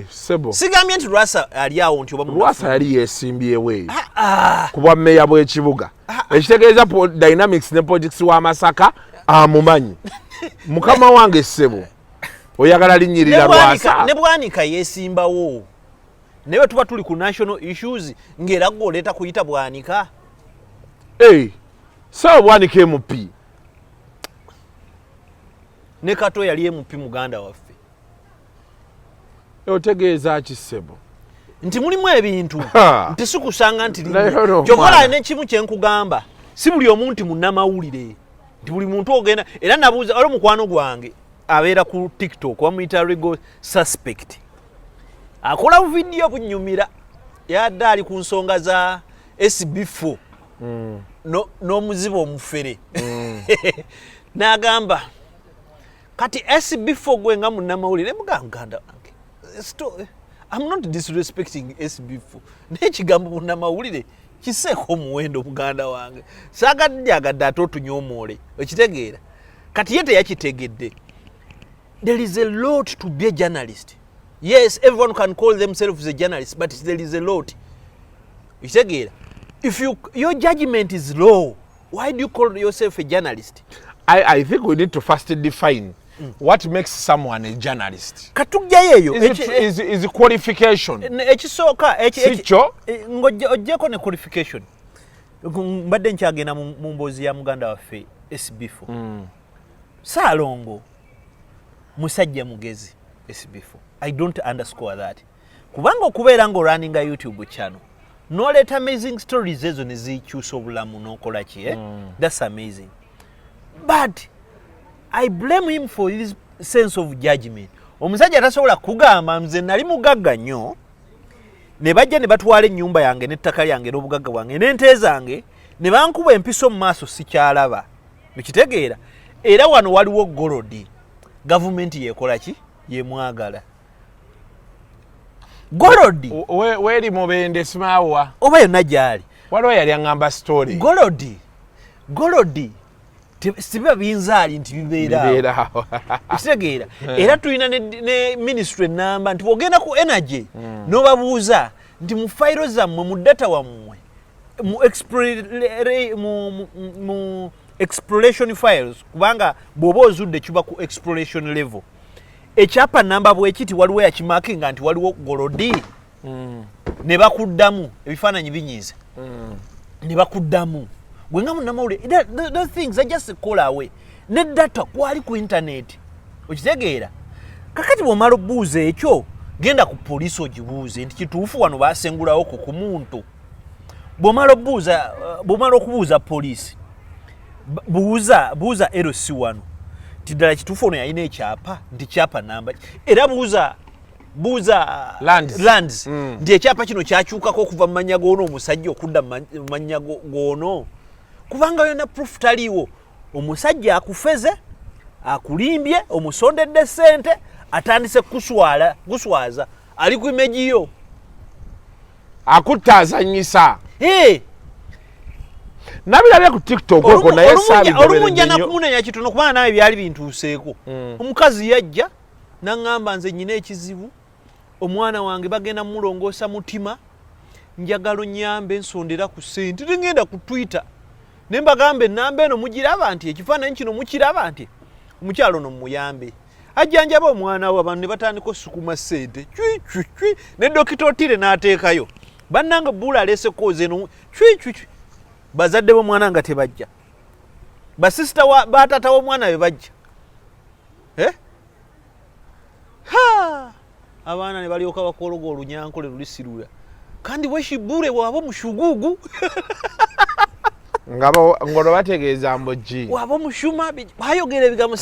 Sebo. Sigambye nti Lwasa ali awo nti oba munafu. Lwasa yali yeesimbyewo eyo ku bwa mmeeya bw'ekibuga, ekitegeeza dynamics ne politics wa Masaka amumanyi. Mukama wange ssebo, oyagala linnyirira Lwasa. Ne Bwanika yeesimbawo, naye bwe tuba tuli ku national issues ng'era gwe oleeta kuyita Bwanika. Sebo, Bwanika MP. Ne Kato yali MP, muganda waffe. Otegeeza ki, ssebo? Nti mulimu ebintu nti sikusanga nti Naye ono kyova omwana. Olaba n'ekimu kyenkugamba, si buli omu nti munnamawulire, nti buli muntu ogenda. Era nabuuza, waliwo mukwano gwange abeera ku TikTok, bamuyita Rego Suspect, akola buvidiyo bunyumira. Yadde ali ku nsonga za SB4 n'omuzibu omufere, n'agamba kati SB4 gwe nga munnamawulire, mugamba muganda wange, I'm not disrespecting SB4, naye ekigambo munnamawulire kiseeko omuwendo. Muganda wange, saagadde agadde ate otunyoomoole. Okitegeera? Kati ye teyakitegedde. There is a lot to be a journalist. Yes, everyone can call themselves a journalist, but there is a lot. Okitegeera? If your judgment is low, why do you call yourself a journalist? I think we need to first define what makes someone a journalist. Katujjayo eyo. Is qualification. Ekisooka Si kyo? Ng'oggyeko ne qualification, mbadde nkyagenda mu mboozi ya muganda waffe SB4. Saalongo musajja mugezi SB4, I don't underscore that, kubanga okubeera ng'orunninga YouTube channel n'oleeta amazing stories ezo ne zikyusa obulamu n'okola ki, eh? That's amazing, but I blame him for his sense of judgment. Omusajja tasobola kugamba nze nali mugagga nnyo, ne bajja ne batwala ennyumba yange n'ettaka lyange n'obugagga bwange n'ente zange, ne bankuba empiso mu maaso, sikyalaba. Okitegeera? Era wano waliwo gold, gavumenti yekola ki? Yemwagala gold. Weeri Mubende simaawa. Oba yonna gyali. Waliwo yali aŋŋamba story. Gold sibiba binzaali nti bibeera awo. Bibeera awo. Okitegeera? Era tulina ne ministry enamba nti bwogenda ku energy n'obabuuza nti mu fayiro zammwe, mu data wammwe, mu exploration files, kubanga bw'oba ozudde kiba ku exploration level, ekyapa namba bwekiti waliwo yakimarkinga nti waliwo gold, ne bakuddamu ebifaananyi binyiiza, ne bakuddamu gwe nga munnamawulire. Those things are just call away ne data kwali ku internet. Okitegeera? Kakati bw'omala obuuza ekyo, genda ku poliisi ogibuuze nti kituufu wano basengulawo ku muntu. Bw'omala obuuza, bw'omala okubuuza poliisi, buuza LC wano nti ddala kituufu ono yalina ekyapa, nti kyapa namba ki? Era buuza Lands. Lands nti ekyapa kino kyakyukako okuva mu mannya g'ono omusajja okudda mu mannya g'ono, kubanga yona proof taliiwo. Omusajja akufeze, akulimbye, omusondedde sente, atandise kuswala kuswaza, ali ku image yo. Akutta azanyisa. Hey! Nabirabye ku TikTok okwo, naye Olumu nja saabigoberedde nnyo. Nakumunenya kitono, kubanga nawe byali bintuuseeko. Omukazi yajja naŋŋamba, nze nyina ekizibu, omwana wange bagenda mulongoosa mutima, njagala onyambe nsondera ku ssente. Tengenda ku Twitter. Ne mbagamba ennamba eno mugiraba nti ekifaananyi kino mukiraba nti omukyalo ono mumuyambe ajjanjaba omwana we. Abantu ne batandika osukuma ssente cwi cwi cwi, ne Dokita Otire n'ateekayo, bannange buula aleese cause eno, cwi cwi cwi. Bazadde b'omwana nga tebajja, basisita batata w'omwana be bajja. Eh? Ha! Abaana ne balyoka bakologa olunyankole lulisirula kandi weshibure waba omushugugu. Nga ngono bategeeza mbugi. Waba omushuma, bayogera ebigambo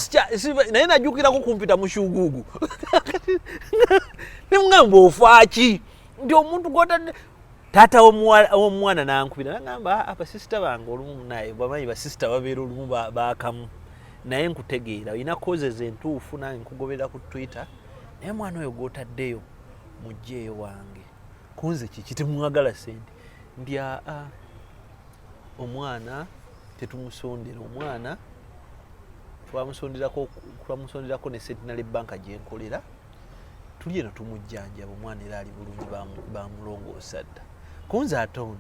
naye najjukirako kumpita mushugugu, nemugamba ofaaki nti omuntu gwotadde taata w'omwana nankubira nagamba, "Ah, abasisita bange olumu naye bamanyi basisita babeera olumu baakamu, naye nkutegeera olina causes entuufu, nange nkugoberera ku Twitter, naye omwana oyo gwotaddeyo mugjeeyo wange kunze kiki, temwagala sente." Nti aa, omwana tetumusondera, omwana twamusonderako ne Centenary Bank gyenkolera, tuli eno tumujjanjaba, omwana era ali bulungi, bamulongoosa dda. Kunze ate ono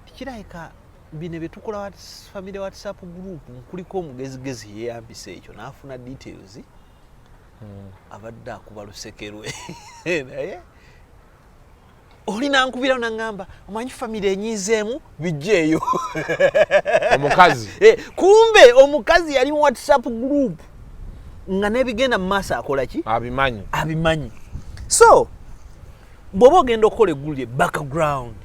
tikirabika bino byetukola family WhatsApp group nkuliko omugezigezi yeyambisa ekyo n'afuna details, abadde akuba lusekerwe, naye oli nankubira naŋŋamba, omanyi family enyiizeemu, bijjeeyo. Omukazi. Eh, kumbe omukazi yali mu WhatsApp group nga n'ebigenda mu maaso akola ki? Abimanyi. Abimanyi. So bw'oba ogenda okukola eggulire, background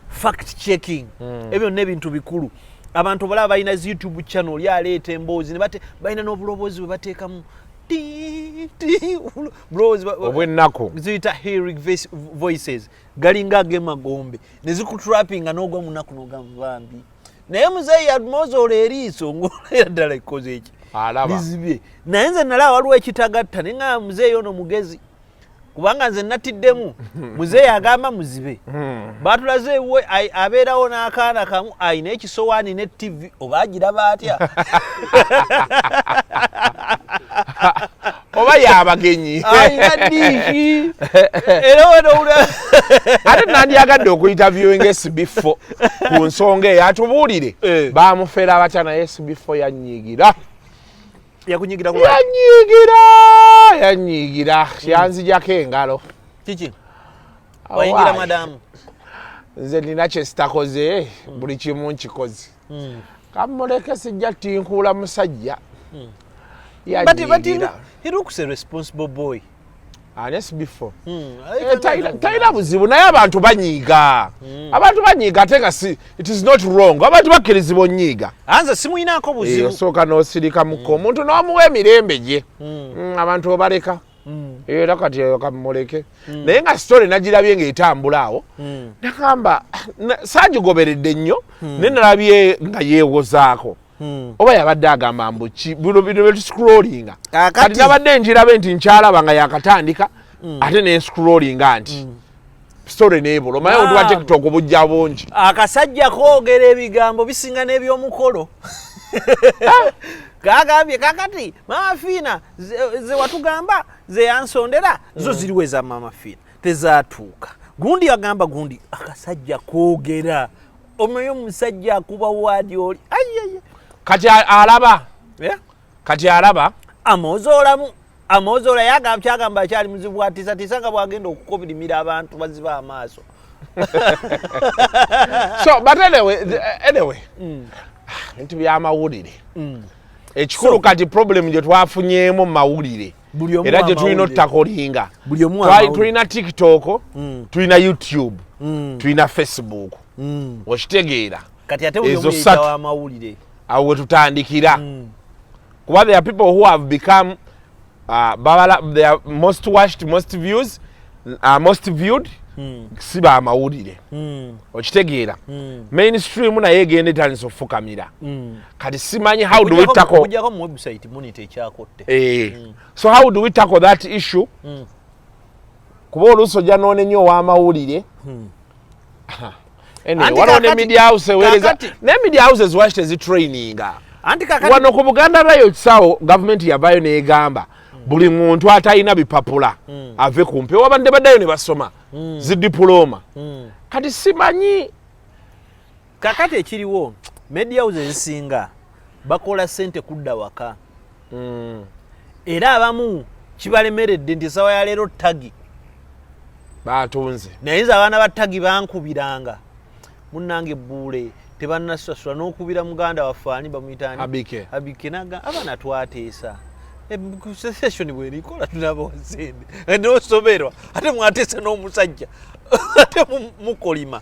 fact checking, ebyo byonna ebintu bikulu. Abantu balaba balina zi YouTube channel, oli aleeta emboozi ne balina n'obuloboozi bwe bateekamu ti, ti, buloboozi obw'ennaku. Ziyita hearing voices, galinga ag'emagombe ne zikutrappinga n'ogwa munaku n'ogamba bambi, naye muzeeyi yamozoola eriiso ngaolera ddala ekkoze eki. Alaba. Lizibye. Naye nze nalaba waliwo ekitagatta naye nga muzeeyi ono mugezi, kubanga nze natiddemu muzeeyi agamba muzibe, batulaze ewuwe abeerawo n'akaana kamu, ayina ekisowaani ne TV, oba agiraba atya? Oba yabagenyi. Ayina diishi era wenowula. Ate nandyagadde okuinterviewing SB4 ku nsonga eyo atubuulire. Bamufera batya? Naye SB4 yanyiigira. Yakunyigira kulwa? Yanyiigira, yanyiigira, yanzijako engalo. Kiki wayingira? Why? Madamu. Nze nina kyesitakoze, buli kimu nkikoze, kamuleke, sijja tinkuula musajja. But Yanyiigira. he looks a responsible boy. Ani, SB4? Hmm. Eh, talina buzibu, naye abantu banyiiga, abantu banyiiga, ate nga si, it is not wrong, abantu bakkirizibwa onyiiga. Anze simuyinaako buzibu. Osooka n'osirikamuko, omuntu n'omuwa emirembe gye. Abantu obaleka, era kati eyo kamuleke, naye nga story nagirabye ng'etambula awo, nagamba saagigoberedde nnyo, naye nalabye nga yeewozaako oba yabadde agamba mbu ki bino bino byetuscrollinga. Kati nabadde njirabe nti nkyalaba nga yakatandika, ate nenscrollinga nti story neebula, omanyi obuntu bwa TikTok bujja bungi. Akasajja koogera ebigambo bisinga n'ebyomukolo. Kagambye kakati Mama Fiina ze watugamba ze yansondera zo ziriwo eza Mama Fiina tezatuuka, gundi agamba gundi. Akasajja koogera, omanyi omusajja akuba waadi oli ayaya. Kati alaba. Eh? Kati alaba. Amozoolamu, amozoola, yagamba kyagamba akyali muzibu, atiisatiisa nga bwagenda okukobirimira abantu baziba amaaso. So but anyway, anyway, bintu byamawulire. Ekikulu kati problem gye twafunyeemu mu mawulire Buli omu era gye tulina amawulire. otakolinga. Buli omu amawulire. Tulina TikTok, tulina YouTube, tulina Facebook, okitegeera? Kati ate buli Ezo omu ssatu. yeyitawo amawulire. Awo we tutandikira, kuba there are people who have become babala, they are most watched, most views, most viewed, si bamawulire, okitegeera? Mainstream naye egenda etandisa okufukamira. Kati simanyi how do we tackle. Okujjako mu website Monitor ekyakotte. Eh, so how do we tackle that issue? Kuba oluusi ojja noona ennyo ow'amawulire. Anyway, Anti waliwo ne media house eweereza, naye media houses lwaki tezitraininga? Anti kakati Wano ku Buganda Royal kisaawo, gavumenti yavaayo n'egamba buli muntu atalina bipapula ave ku mpewo, abadde baddayo ne basoma zi dipulooma. Kati simanyi. Kakati ekiriwo, Media house ezisinga bakola sente kudda waka. Era abamu kibalemeredde nti esawa ya leero tagi batunze. Naye nze abaana ba tagi bankubiranga, munnange ebbuule tebannasasula, n'okubira muganda waffe ani bamuyita ani? Abike. Abike naga abaana twateesa session bwerikola tunabawa sente, nosoberwa ate mwateesa n'omusajja ate mukolima.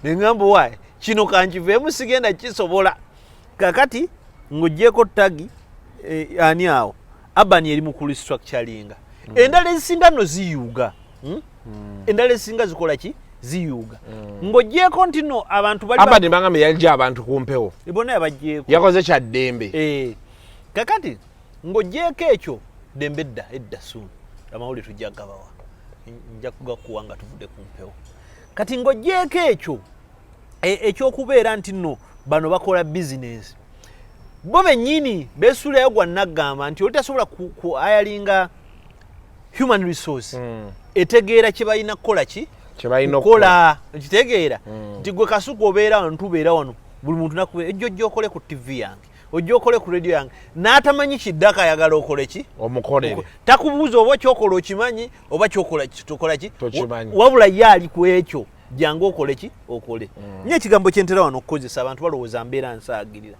Neŋamba waayi kino kankiveemu, sigenda kisobola. Kakati ng'ogyeko tagi ani awo Urban eri mu kurestructuringa. Endala ezisinga nno ziyuuga, Endala ezisinga zikola ki? Ziyuuga. Ng'ogyeko nti no abantu bali Abadi bangambe yajja abantu ku mpewo. Bonna yabagyeko. Yakoze kya ddembe. Kakati ng'ogyeko ekyo ddembe edda edda soon amawulire tujja gabawa, nja kugakuwa nga tuvudde ku mpewo. Kati ng'ogyeko ekyo ekyokubeera nti nno bano bakola bizinesi, bo bennyini beesuulayo gwa naggamba nti oli tasobola ku hiringa human resource etegeera kye balina kukola ki. Kye balina okukola. Kukola okitegeera nti gwe Kasuku obeera wano, tubeera wano, buli muntu nakubeera ejjo ojja okole ku TV yange, ojja okole ku radio yange, n'atamanyi kiddako ayagala okole ki. Omukolere. Takubuuza oba kyokola okimanyi oba kyokola tokola ki. Tokimanyi. Wabula ye ali ku ekyo, jangu okole ki, okole. Nye ekigambo kyentera wano okukozesa, abantu balowooza mbeera nsaagirira.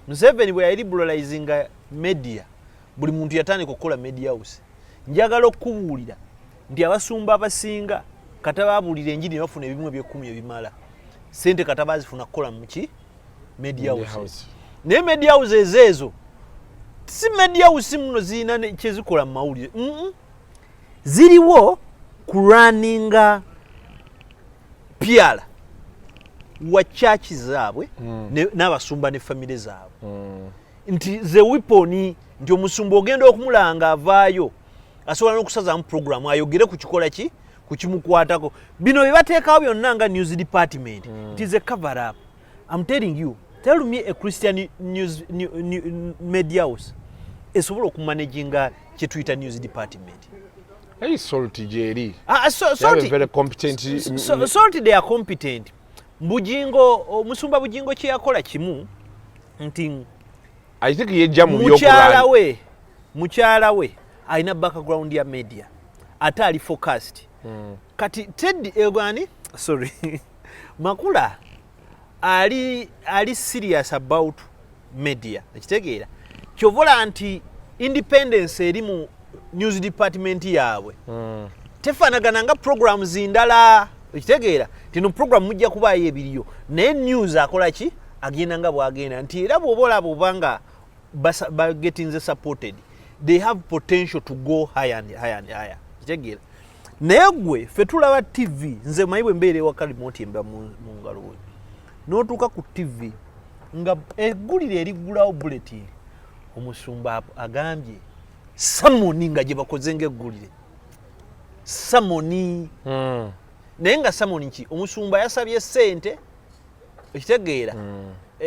Museveni bwe yaliberalizinga media, buli muntu yatandika okukola media house. Njagala okukubuulira nti abasumba abasinga kata babuulira enjiri ne bafuna ebimu ebyekumi ebimala sente, kata bazifuna kukola muki? Media Media houses. House. Naye media houses ezo si media house muno zirina kyezikola mu mawulire. Ziriwo kurunninga PR wa church zaabwe n'abasumba ne famire zaabwe nti ze weapon, nti omusumba ogenda okumulanga avaayo asobola n'okusazaamu program ayogere ku kikola ki, ku kimukwatako. Bino bye bateekawo byonna nga news department, it is a cover up. I'm telling you, tell me a Christian news new media house esobola okumanaginga kye tuyita news department. Hey, Salt gyeri. Ah, so, They have a Salt, very competent so, Salt, they are competent. Bujingo, omusumba Bujingo kye yakola kimu nti I think yejja mu mukyala byokulwana. we, mukyala we alina background ya media ate ali focused. Kati Ted egwani, sorry, Makula ali serious about media, ekitegeera kyovola nti independence eri mu news department yaabwe tefaanagana nga programs ndala. Ekitegeera nti no program mujja kubaayo ebiriyo, naye news akola ki? Agenda nga bwagenda nti era bw'oba olaba oba nga bagetinze supported, they have potential to go higher and higher and higher. Kitegeera naye gwe ffe tulaba TV, nze manyi bwe mbeera ewaka, remote emba mu ngalo we n'otuuka ku TV nga eggulire eriggulawo bulletin, omusumba agambye sermon nga gye bakoze ng'eggulire sermon. Naye nga sermon ki? Omusumba yasabye sente, ekitegeera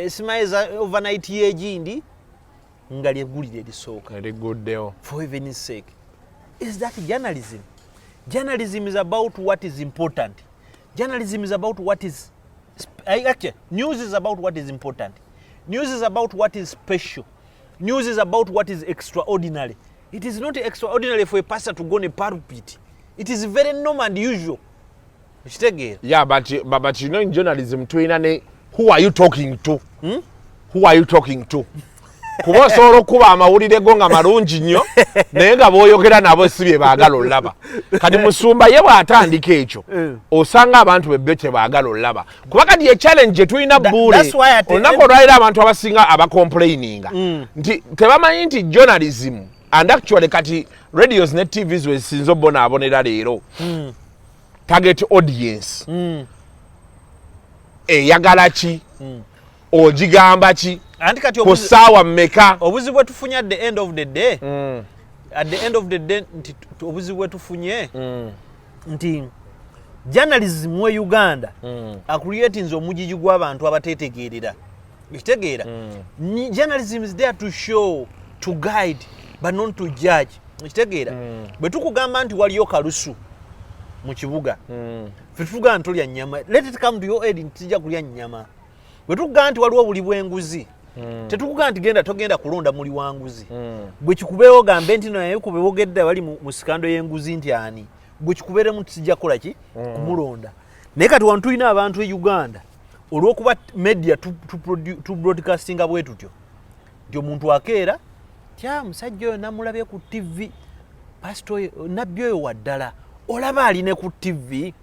simaye za overnight y'egindi nga lyeggulire erisooka. Eriguddewo. For heaven's sake, is that journalism? Journalism is about what is important. Journalism is about what is actually, news is about what is important. News is about what is special. News is about what is extraordinary. It is not extraordinary for a pastor to go on a pulpit. It is very normal and usual, okitegeera? Yeah, but you know, in journalism tulina ne who are you talking to? Who are you talking to? Kuba osobola okuba amawulire go nga malungi nnyo, naye nga bw'oyogera nabo si bye baagala olaba. Kati musumba ye bw'atandika ekyo, osanga abantu bebbe kye baagala olaba, kuba kati ye challenge gye tulina buule. That's why at the Olunaku olwaliro abantu abasinga abacomplaininga nti tebamanyi nti journalism, and actually kati radios ne TVs wezisinza obonaabonera leero, target audience eyagala ki, ogigamba ki, Anti kati ku ssaawa mmeka? Obuzibu bwe tufunye at the end of the day, at the end of the day nti obuzibu bwe tufunye nti journalism we Uganda acreatinze omugigi gw'abantu abatetegeerera, ekitegeera. Journalism is there to show, to guide, but not to judge, ekitegeera. Bwe tukugamba nti waliyo kalusu mu kibuga, ffe tutugamba nti tolya nnyama, let it come to your aid nti tijja kulya nnyama. Bwe tukugamba nti waliwo obuli bw'enguzi, tetukugamba nti genda togenda kulonda muli wa nguzi. Gwe kikubeewo gambe nti naye kubewogedde bali mu scandal y'enguzi nti ani gwe kikubeeremu nti sijja kukola ki, kumulonda. Naye kati wano tulina abantu e Uganda, olw'okuba media tu broadcastinga bwe tutyo, nti omuntu akeera tya musajja oyo namulabye ku TV, pasito oyo, nabbi oyo waddala, olaba aline ku TV.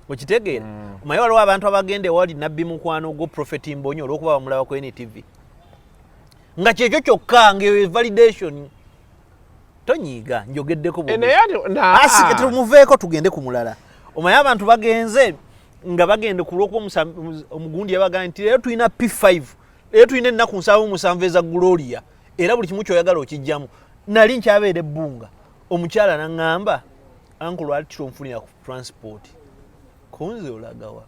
Okitegeera? Omanyi waliwo abantu abagenda ewali nabbi mukwano gwo Prophet Mbonyi olw'okuba bamulaba ku NTV, nga kyekyo kyokka, ngaeyo validation. Tonyiiga, njogeddeko Eh, naye ate Asike, tumuveeko tugende ku mulala. Omanyi abantu bagenze nga bagenda ku lwokuba omugundi yabagamba nti leero tulina P5, leero tulina ennaku 77 eza Gloria, era buli kimu kyoyagala okijjamu. Nali nkyabeera ebbunga, omukyala naŋŋamba, "Uncle, lwali titonfunira ku transport?" Kunze olagawa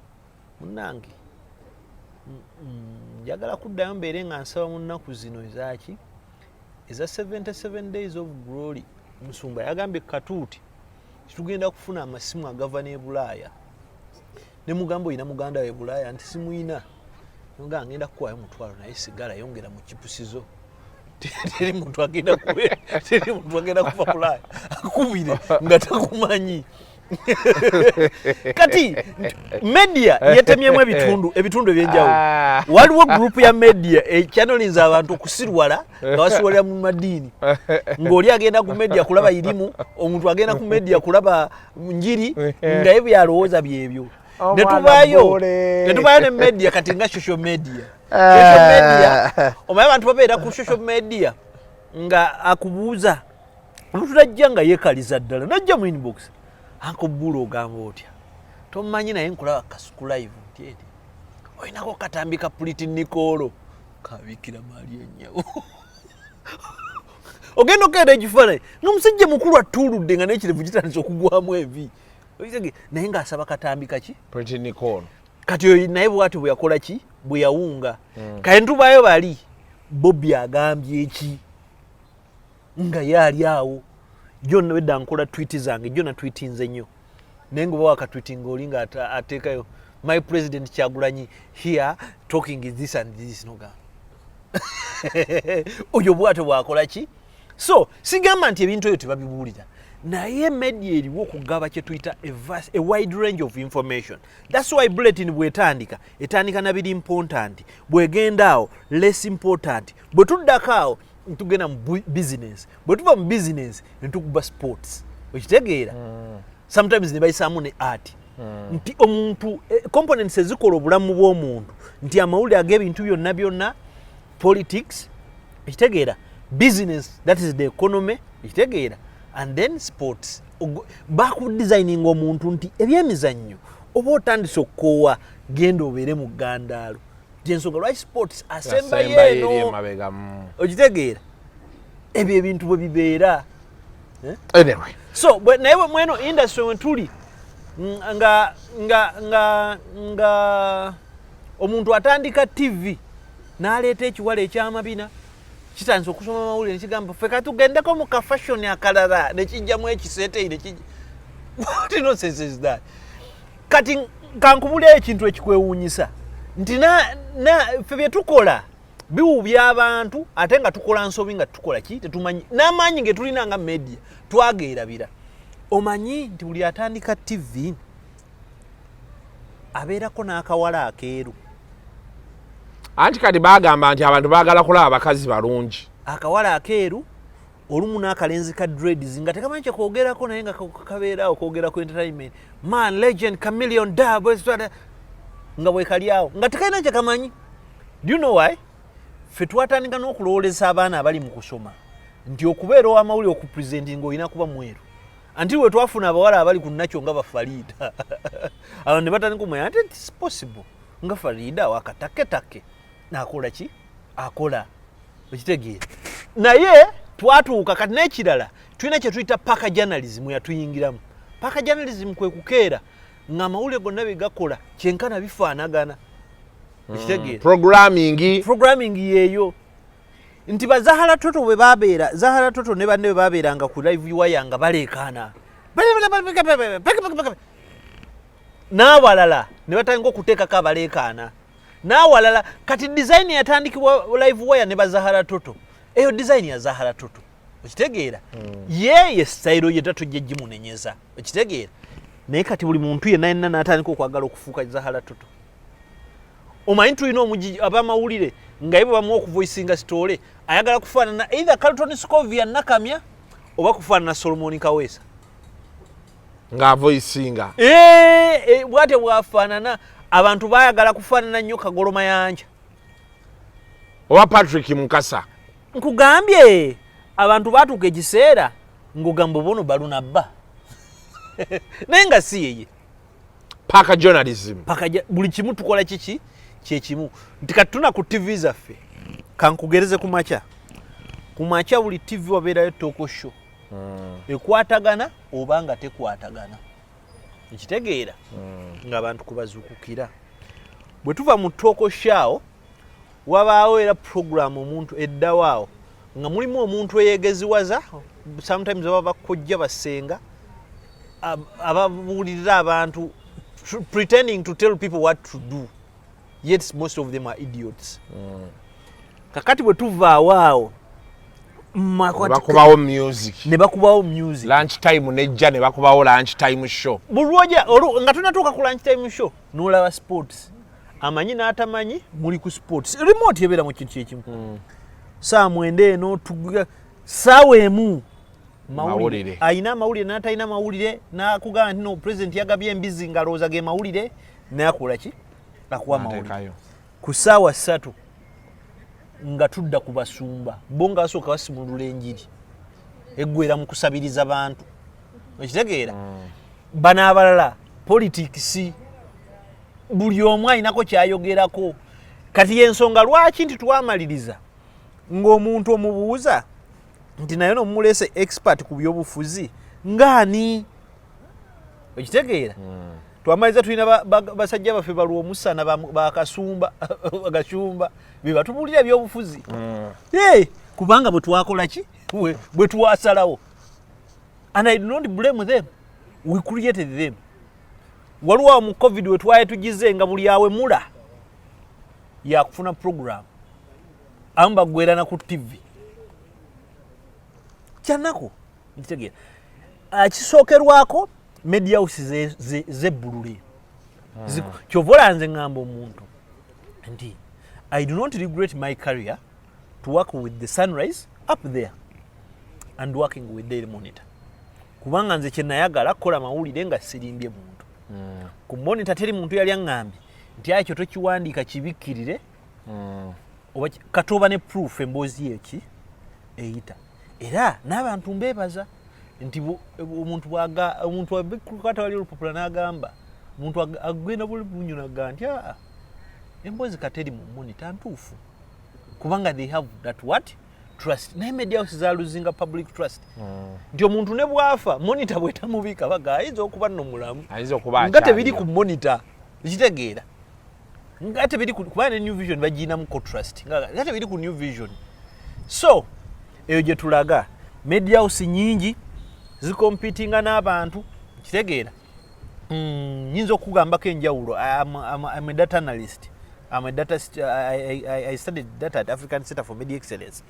munange? Njagala kuddayo mbeere nga nsaba mu nnaku zino ezaki, eza 77 days of glory. Musumba yagambye katuuti titugenda kufuna amasimu agava n'e Bulaaya. Ne mugamba, "Olina muganda we Bulaaya?" Nti simuyina. Nga ngenda kukuwayo 500, naye sigala yongera mu chipusizo. Teri muntu agenda kuva Bulaaya akubire nga takumanyi. Kati media yetemyemu ebitundu ebyenjawulo. Waliwo group ya media ekyanolinza abantu okusirwala nga basirwalira mu madiini, ng'oli agenda ku media kulaba irimu, omuntu agenda ku media kulaba njiri, nga ye byalowooza byebyo. Omwana Netubayo bule. Netubayo ne media kati nga social media. Social media, omanyi abantu babeera ku social media nga akubuuza omuntu najja nga yeekaliza ddala, najja mu inbox, "Uncle Bula, ogamba otya? Tomanyi naye nkulaba Kasuku Live." Nti eri olinako katambi ka Pretty Nicole kabikira maali ennyawo. Ogenda okenda ekifaananyi ngaomusajja mukulu atuuludde nga n'ekirevu kitandise okugwamu envi. Naye ng'asaba katambi kaki? Pretty Nicole. Kati oyo naye bwatyo bwe yakola ki, bwe yawunga. Kale ntubaayo bali Bobi agambye eki nga ye ali awo. Jona wedda nkola tweet zange, jona tweetinze nnyo, naye nga oba wakatweetinga oli nga ateekayo "My president Kyagulanyi here talking is this and this." Nogamba oyo bwatyo bwakola ki. So sigamba nti ebintu ebyo tebabibuulira, naye media eriwo okugaba kye tuyita a wide range of information. That's why bulletin bwetandika, etandika na biri important, bwegenda awo less important, bwe tuddako awo ntugenda mu business, bwe tuva mu business netukuba sports. Okitegeera? Sometimes ne bayisaamu ne art, nti omuntu components ezikola obulamu bw'omuntu, nti amawulire ag'ebintu byonna byonna, politics, ekitegeera, business, that is the economy, ekitegeera, and then sports. Bakudesigninga omuntu nti ebyemizannyo oba otandise okukoowa, genda obeere mu ggandaalo. Gyensonga lwaki sports asembayo Asembayo eri eno. emabega. Okitegeera? Ebyo ebintu bwe bibeera. Anyway. So naye bwe mweno industry we tuli nga omuntu atandika TV n'aleeta ekiwala ekyamabina kitandisa okusoma amawulire, nekigamba ffe katugendeko mu kafashion akalala, nekijjamu ekiseeteyi nekijja. What nonsense is that? Kati kankubulira ekintu ekikwewuunyisa nti ffe bye tukola biwubya abantu, ate nga tukola nsobi, nga tukola ki tetumanyi, n'amaanyi ge tulina nga media twageerabira. Omanyi nti buli atandika TV abeerako n'akawala akeeru? Anti kati bagamba nti abantu baagala kulaba abakazi balungi. Akawala akeeru olumu n'akalenzi ka dreads nga tekamanyi kyekwogerako, naye nga kabeeraawo kwogerako entertainment, man, legend, chameleon, dab, nga bwekali awo nga tekalina kyekamanyi. Do you know why? Ffe twatandika n'okulowooleza abaana abali mu kusoma nti okubeera ow'amawulire, okupresentinga, olina kuba mweru, anti we twafuna abawala abali ku nakyo nga bafariida, abantu ne batandika omanya nti it's possible nga Fariida wakataketake nakola ki, akola. Okitegeera? Naye twatuuka kati n'ekirala, tulina kye tuyita pack journalism yatuyingiramu. Pack journalism kwe kukeera ng'amawulire gonna bye gakola kyenkana bifaanagana. Okitegeera? Programming. Programming yeeyo nti bazahara Toto bwe babeera, Zahara Toto ne banne bwe babeeranga ku live wire nga baleekaana n'abalala ne batandika okuteekako abaleekaana. N'awalala kati design yatandikibwa Live Wire ne bazahara Toto. Eyo design ya Zahara Toto, okitegeera? Ye style ye, tatujja gimunenyeza, okitegeera? Naye kati buli muntu yenna yenna n'atandika okwagala okufuuka Zahara Toto. Omanyi tulina omugi abamawulire nga ye bwe bamuwa okuvoicinga story, ayagala kufaanana either Carlton Scovia Nakamya oba kufaanana Solomon Kaweesa. Ng'avoicinga. Eh, bwatyo bwafaanana. Abantu bayagala kufaanana nnyo Kagolo Mayanja. Oba Patrick Mukasa. Nkugambye, abantu batuuka ekiseera ng'ogamba obono balunabba, naye nga si yeye. Paka journalism. Paka buli kimu tukola kiki kyekimu. Nti kati tuna ku TV zaffe, kankugereze ku makya. Ku makya buli TV wabeerayo talk show ekwatagana oba nga tekwatagana, ekitegeera ng'abantu kubazuukukira. Bwe tuva mu talk show, wabaawo era program omuntu eddawo awo nga mulimu omuntu eyegeziwaza. Sometimes baba bakojja, basenga ababuulirira abantu, pretending to tell people what to do, yet most of them are idiots. Kakati bwe tuvaawo awo, bakubawo music. Ne bakubawo music. Lunch time nejja ne bakubawo lunch time show. Bulwoja nga tunatuuka ku lunch time show, nolaba sports. Amanyi n'atamanyi muli ku sports. Remote ebeera mu kintu kyekimu. Saa 9 eno tuga saawa 1 mawulire. Ayina amawulire n'atalina mawulire, n'akugamba nti no president yagabye embizi, ng'alowooza ge mawulire, nakola ki? Akuwa amawulire. N'ateekayo. Ku saawa 3 nga tudda ku basumba, bo nga basooka basimulula enjiri eggwera mu kusabiriza bantu, okitegeera? Bano abalala politics, buli omu alinako kyayogerako. Kati yensonga lwaki nti twamaliriza ng'omuntu omubuuza nti naye nomuleese expert ku byobufuzi ngaani, okitegeera? Twamaliriza tulina basajja baffe balwomusana, bakasumba, bagashumba be batubuulira ebyobufuzi. Hey, kubanga bwe twakola ki, bwe twasalawo, and I do not blame them, we created them. Waliwo awo mu COVID we twali tugize nga buli awemula yakufuna program, abamu bagwerana ku TV. Kyanaku, nkitegeera. Kisookerwako media house zebbulule. Kyova olaba nze ŋŋamba omuntu nti I do not regret my career to work with the Sunrise up there and working with Daily Monitor, kubanga nze kyenayagala kukola mawulire nga sirimbye muntu. Ku Monitor teri muntu yali aŋŋambye nti ekyo tokiwandiika, kibikkirire oba katoba ne proof emboozi eki eyita. Era n'abantu mbeebaza nti omuntu bwaga omuntu abikwata wali olupapula n'agamba omuntu agenda buli bunyunaga nti aa, emboozi kateri mu Monitor ntuufu, kubanga they have that what? Trust. Naye media house zalosinga public trust, nti omuntu ne bwafa, Monitor bwetamubika baga ayinza okuba nno mulamu. Ayinza okuba nga tebiri ku akyaliyo. Monitor, kitegeera nga tebiri kubanga ne New Vision bagiyinamu trust, nga tebiri ku New Vision. So eyo gye tulaga media house nyingi zicompetinga n'abantu, kitegeera? Nyinza okugambako enjawulo. I'm a data analyst. I'm a data I studied data at African Center for Media Excellence.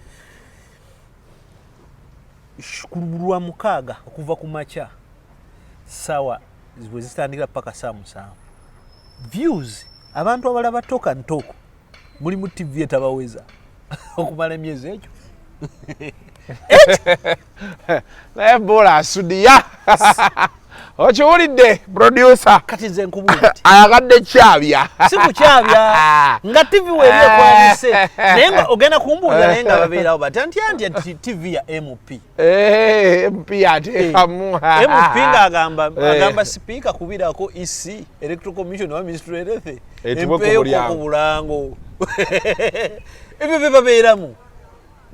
Ku lwa mukaaga okuva ku makya sawa bwe zitandikira paka saa 7, views abantu abalaba Talk and Talk mulimu TV etabaweza okumala emyezi ekyo. Naye bola asudiya, okiwulidde producer? Kati nze nkubuulidde. Ayagadde kyabya. Si kukyabya, nga TV weeri ekolanise, naye nga ogenda kumbuuza, naye nga babeerawo batya nti anti TV ya MP. Eh, MP ateekamu. MP ng'agamba agamba sipiika kubirako EC, Electoral Commission oba Ministry Health Etuwe ku empeeko mulyango. Ku bulango ebyo bye babeeramu,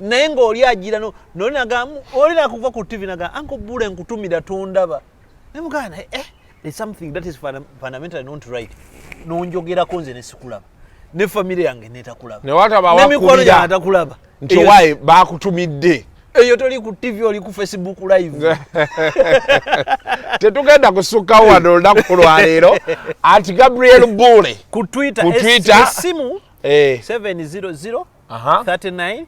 naye ng'oli agira noli nagamu oli nakuva ku TV naga anko bule nkutumira tondaba, naye mugamba naye there's something that is fundamentally not right. Nonjogerako nze nesikulaba, ne family yange netakulaba, Ne wataba n'emikwano wakubira. gyange atakulaba. Nti owaaye bakutumidde. Eyo toli ku TV, oli ku Facebook Live. Tetugenda kusukkawo wano olunaku lwaleero. Ati Gabriel Bule ku Twitter, Ku Twitter. Essimu 700 39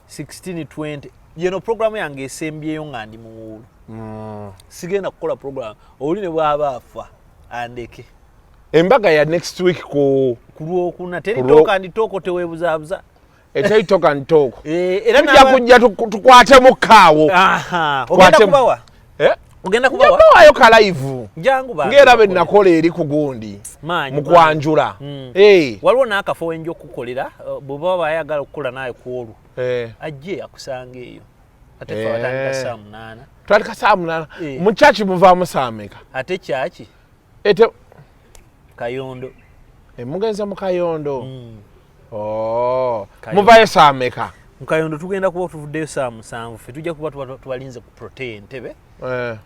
1620. Yeno programu yange esembyeyo nga ndi muwuulu. Sigenda kukola programu oli ne bwaba afa andeke. Embaga ya next week ku Ku Lwokuna. Teri talk and talk, teweebuzaabuza. Eteri talk and talk. Era Tujja kujja tukwatemu kaawo. Aha, ogenda kubawa? Eh? Ogenda kubawa? Njabawayo ka live. Jangu bange Ng'era bwe bakole. Nakola eri ku gundi Maanyi, mu kwanjula. Waliwo n'akafo wenja okukolera, bw'oba bayagala okukola naye ku olwo, ajje akusanga eyo. Ate ffe batandika saa 8. Twandika saa 8. Mu kyaki muvaamu saa meka? Ate kyaki? Ete Kayondo. Mugenze mu Kayondo. Oh. Kayondo. Muvayo saa meka? Mu Kayondo tugenda kuba tuvuddeyo saa 7. Ffe tujja kuba tubalinze ku Protea Entebe.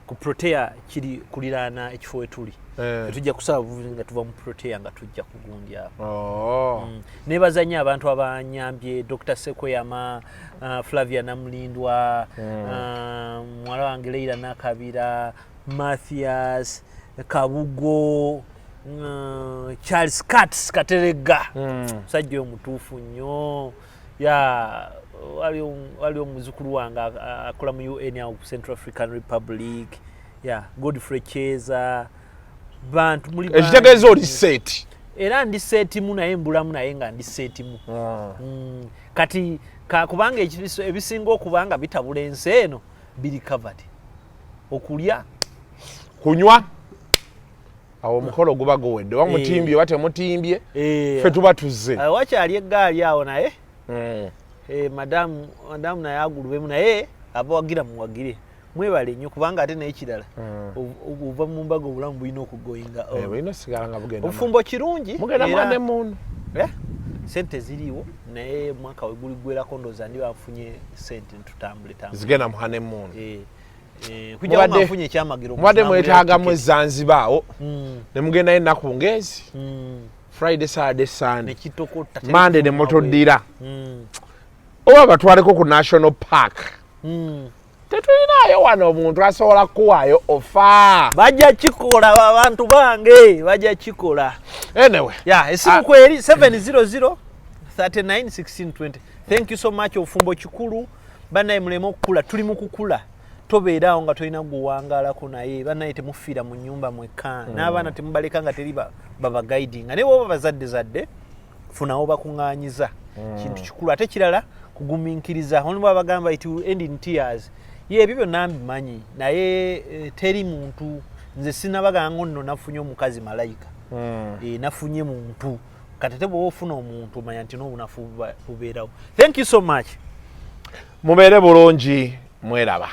Ku Protea kiri kuliraana ekifo we tuli. Ffe tujja kusaba buvuzi nga tuva mu Protea nga tujja kugundi awo. Nebaza nnyo abantu abanyambye, Dr Sekweyama, Flavia Namulindwa, muwala wange Leila Nakabira, Mathias Kabugo, Charles Cats Kateregga, musajja oyo mutuufu nnyo. Ya waliwo omuzukulu wange akola mu UN awo ku Central African Republic, ya Godfrey Cheza, bantu muli bangi. Ekitegeeza oli set. Era ndi set mu, naye mbulamu, naye nga ndi set mu. Kati kubanga ebisinga okuba nga bitabula ensi eno biri covered, okulya, Kunywa. Awo omukolo guba guwedde, oba mutimbye oba temutimbye, ffe tuba tuzze. Wakyali eggaali awo, naye madamu naye agulubemu, naye abawagira muwagire, mwebale nnyo, kubanga ate n'ekirala, ova mu mbaga obulamu bulina okugoinga on. Bulina osigala nga bugenda. Obufumbo kirungi. Mugenda mwane munu. Sente ziriwo, naye omwaka we guligwerako ndowooza ndi banfunye sente ntutambule tambule. Zigenda mu honeymoon. Kujjawo nga nfunye ekyamagero. Mubadde Okutambulira mwetaagamu ticket. Ezanziba awo ne mugendayo ennaku ngezi Friday, Saturday, Sunday, Nekitokota. Monday ne mutuddira, oba batwaleko ku national park. Tetulinayo wano omuntu asobola kukuwaayo ofa. Bajja kikola, abantu bange bajja kikola. Anyway. Ya, esimu kweri 700 39 16 20. Thank you so much. Obufumbo kikulu bannaye, muleme okukula, tuli mu kukula. Tobeeraawo nga tolina guwangalako, naye bannaye temufiira mu nyumba mwekka. N'abaana temubaleka nga teri babaguidinga, naye woba bazadde zadde, funawo bakuŋŋaanyiza. Kintu kikulu. Ate kirala, kugumiikiriza. Olimu abagamba it will end in tears. Ye ebyo byonna mbimanyi, naye teri muntu, nze sinabaganga nno nafunye omukazi malayika. Nafunye muntu. Kati ate bwoba ofuna omuntu, omanya nti n'obunafu bubeerawo. Thank you so much. Mubeere bulungi, mweraba.